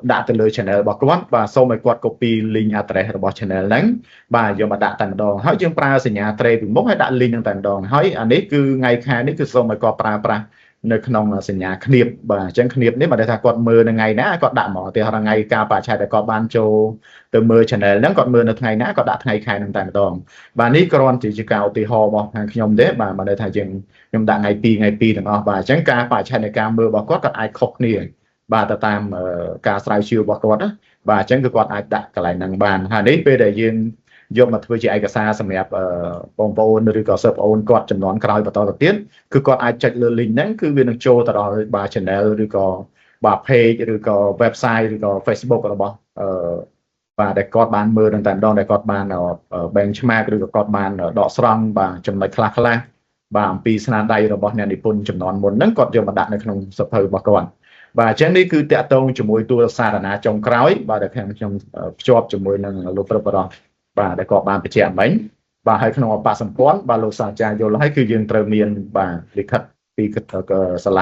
ទដាក់ទៅលើ channel របស់គាត់បាទសូមឲ្យគាត់ copy link address របស់ channel ហ្នឹងបាទយកមកដាក់តែម្ដងហើយយើងប្រើសញ្ញាត្រេពីមុខហើយដាក់ link ហ្នឹងតែម្ដងហើយអានេះគឺថ្ងៃខែនេះគឺសូមឲ្យគាត់ប្រើប្រាស់នៅក្នុងសញ្ញាឃ្នាបបាទអញ្ចឹងឃ្នាបនេះបើថាគាត់មើលនៅថ្ងៃណាគាត់ដាក់មកឧទាហរណ៍ថ្ងៃការបរិច្ឆេទដែលគាត់បានចូលទៅមើល channel ហ្នឹងគាត់មើលនៅថ្ងៃណាគាត់ដាក់ថ្ងៃខែហ្នឹងតែម្ដងបាទនេះគ្រាន់តែជាការឧទាហរណ៍របស់ខាងខ្ញុំទេបាទបើន័យថាយើងខ្ញុំដាក់ថ្ងៃ2ថ្ងៃ2ទាំងអស់បាទអញ្ចឹងការបរិច្ឆេទនៃការមើលរបស់គាត់គាត់អាចខុសគ្នាបាទទៅតាមការស្រាវជ្រាវរបស់គាត់ណាបាទអញ្ចឹងគឺគាត់អាចដាក់កន្លែងហ្នឹងបានហើយនេះពេលដែលយើងយកមកធ្វើជាឯកសារសម្រាប់បងប្អូនឬក៏សិស្សប្អូនគាត់ចំនួនក្រោយបន្តទៅទៀតគឺគាត់អាចចុចលើ link ហ្នឹងគឺវានឹងចូលទៅដល់បាទ channel ឬក៏បាទ page ឬក៏ website ឬក៏ Facebook របស់អឺបាទដែលគាត់បានមើលនឹងតែម្ដងដែលគាត់បាន benchmark ឬក៏គាត់បានដកស្រង់បាទចំណុចខ្លះខ្លះបាទអំពីស្នាដៃរបស់អ្នកនិពន្ធចំនួនមុនហ្នឹងគាត់យកមកដាក់នៅក្នុងសៀវភៅរបស់គាត់បាទអញ្ចឹងនេះគឺតាក់ទងជាមួយតួសារណាចុងក្រោយបាទដែលខ្ញុំខ្ញុំភ្ជាប់ជាមួយនឹងលោកព្រឹបបរោះបាទដែលគាត់បានបញ្ជាក់មិញបាទហើយក្នុងអបសម្ព័ន្ធបាទលោកសាស្ត្រាចារ្យយល់ហើយគឺយើងត្រូវមានបាទលិខិតពីសាល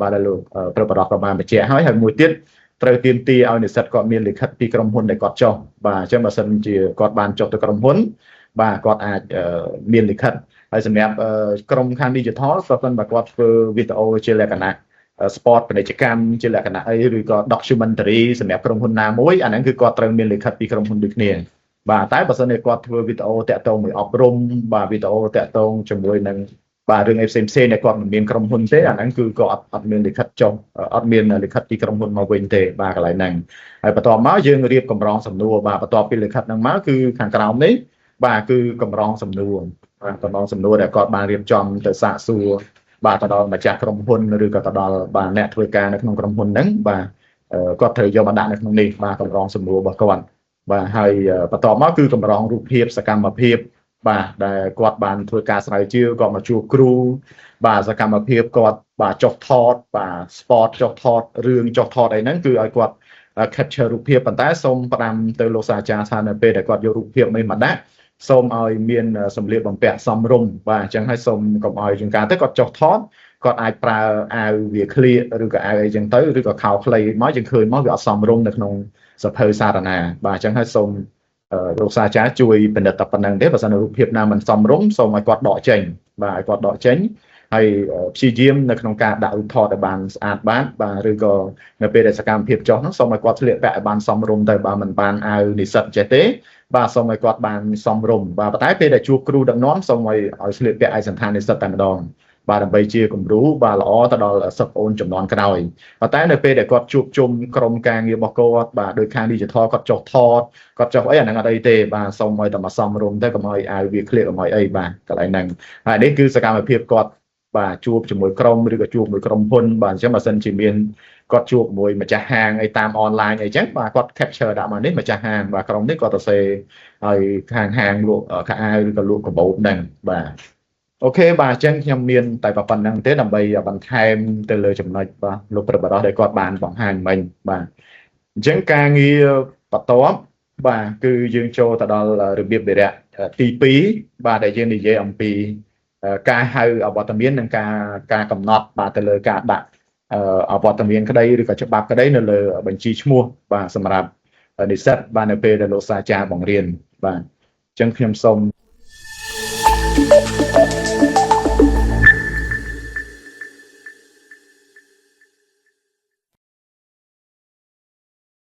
ាបាទដែលលោកព្រឹបបរោះក៏បានបញ្ជាក់ហើយហើយមួយទៀតត្រូវទាមទារឲ្យនិស្សិតគាត់មានលិខិតពីក្រុមហ៊ុនដែលគាត់ចុះបាទអញ្ចឹងបើសិនជាគាត់បានចុះទៅក្រុមហ៊ុនបាទគាត់អាចមានលិខិតហើយសម្រាប់ក្រុមខាង digital ប្រសិនបើគាត់ធ្វើវីដេអូជាលក្ខណៈ spot ពាណិជ្ជកម្មជាលក្ខណៈអីឬក៏ documentary សម្រាប់ក្រុមហ៊ុនណាមួយអាហ្នឹងគឺគាត់ត្រូវមានលិខិតពីក្រុមហ៊ុនដូចគ្នាបាទតែបើសិនជាគាត់ធ្វើវីដេអូតាក់ទងមួយអប់រំបាទវីដេអូតាក់ទងជាមួយនឹងបាទរឿងអីផ្សេងផ្សេងដែលគាត់មិនមានក្រុមហ៊ុនទេអាហ្នឹងគឺក៏អត់អត់មានលិខិតចុះអត់មានលិខិតពីក្រុមហ៊ុនមកវិញទេបាទកន្លែងហ្នឹងហើយបន្ទាប់មកយើងរៀបកម្រងសំណួរបាទបន្ទាប់ពីលិខិតហ្នឹងមកគឺខាងក្រោមនេះបាទគឺកម្រងសំណួរបាទកម្រងសំណួរដែលគាត់បានរៀបចំទៅសាកសួរបាទទៅដល់ម្ចាស់ក្រុមហ៊ុនឬក៏ទៅដល់បាទអ្នកធ្វើការនៅក្នុងក្រុមហ៊ុនហ្នឹងបាទគាត់ត្រូវយកមកដាក់នៅក្នុងនេះបាទកម្រងសំណួររបស់គាត់ បាទហើយបន្ទាប់មកគឺកម្រងរូបភាពសកម្មភាពបាទដែលគាត់បានធ្វើការស្រាវជ្រាវគាត់មកជួបគ្រូបាទសកម្មភាពគាត់បាទចុះថតបាទ sport ចុះថតរឿងចុះថតអីហ្នឹងគឺឲ្យគាត់ capture រូបភាពប៉ុន្តែសូមផ្ដាំទៅលោកសាចារ្យថានៅពេលដែលគាត់យករូបភាពនេះមកដាក់សូមឲ្យមានសម្លៀកបំពាក់សមរម្យបាទអញ្ចឹងហើយសូមកុំឲ្យជាងការទៅគាត់ចុះថតគាត់អាចប្រើអាវវាក្លៀកឬក៏អាវអីចឹងទៅឬក៏ខោខ្លីមកយើងឃើញមកវាអត់សមរម្យនៅក្នុងសភៅសារណាបាទអញ្ចឹងហើយសូមលោកសាចារ្យជួយពិនិត្យតែប៉ុណ្្នឹងទេបើសិនរូបភាពណាមិនសមរម្យសូមឲ្យគាត់ដកចេញបាទឲ្យគាត់ដកចេញហើយព្យាយាមនៅក្នុងការដាក់រូបថតឲ្យបានស្អាតបានបាទឬក៏នៅពេលដែលសកម្មភាពចុះហ្នឹងសូមឲ្យគាត់ស្លៀកពាក់ឲ្យបានសមរម្យទៅបើមិនបានអាវនិស្សិតចេះទេបាទសូមឲ្យគាត់បានសមរម្យបាទប៉ុន្តែពេលដែលជួបគ្រូដឹកនាំសូមឲ្យឲ្យស្លៀកពាក់ឯកសណ្ឋាននិស្សិតតែម្ដងបាទដើម្បីជាគំរូបាទល្អទៅដល់សិស្សប្អូនចំនួនក្រោយប៉ុន្តែនៅពេលដែលគាត់ជួបជុំក្រុមការងាររបស់គាត់បាទដោយខាង digital គាត់ចុះថតគាត់ចុះអីអាហ្នឹងអត់អីទេបាទសូមឲ្យតែមកសមរម្យទៅកុំឲ្យអាវវាក្លៀកកុំឲ្យអីបាទកន្លែងហ្នឹងហើយនេះគឺសកម្មភាពគាត់បាទជួបជាមួយក្រុមឬក៏ជួបមួយក្រុមហ៊ុនបាទអញ្ចឹងបើសិនជាមានគាត់ជួបមួយម្ចាស់ហាងអីតាមអនឡាញអីចឹងបាទគាត់ capture ដាក់មកនេះម្ចាស់ហាងបាទក្រុមនេះគាត់ទៅសេឲ្យខាងហាងលក់ខោអាវឬក៏លក់កាបូបហ្នឹងបាទ OK បាទអញ្ចឹងខ្ញុំមានតែប៉ុណ្្នឹងទេដើម្បីបន្ថែមទៅលើចំណុចបាទលោកព្រឹបបរោះដែលគាត់បានបង្ហាញមិញបាទអញ្ចឹងការងារបន្ទាប់បាទគឺយើងចូលទៅដល់របៀបវិរៈទី2បាទដែលយើងនិយាយអំពីការហៅអវត្តមាននិងការកំណត់បាទទៅលើការដាក់អវត្តមានក្តីឬក៏ច្បាប់ក្តីនៅលើបញ្ជីឈ្មោះបាទសម្រាប់និស្សិតបាទនៅពេលដែលលោកសាចារ្យបង្រៀនបាទអញ្ចឹងខ្ញុំសូម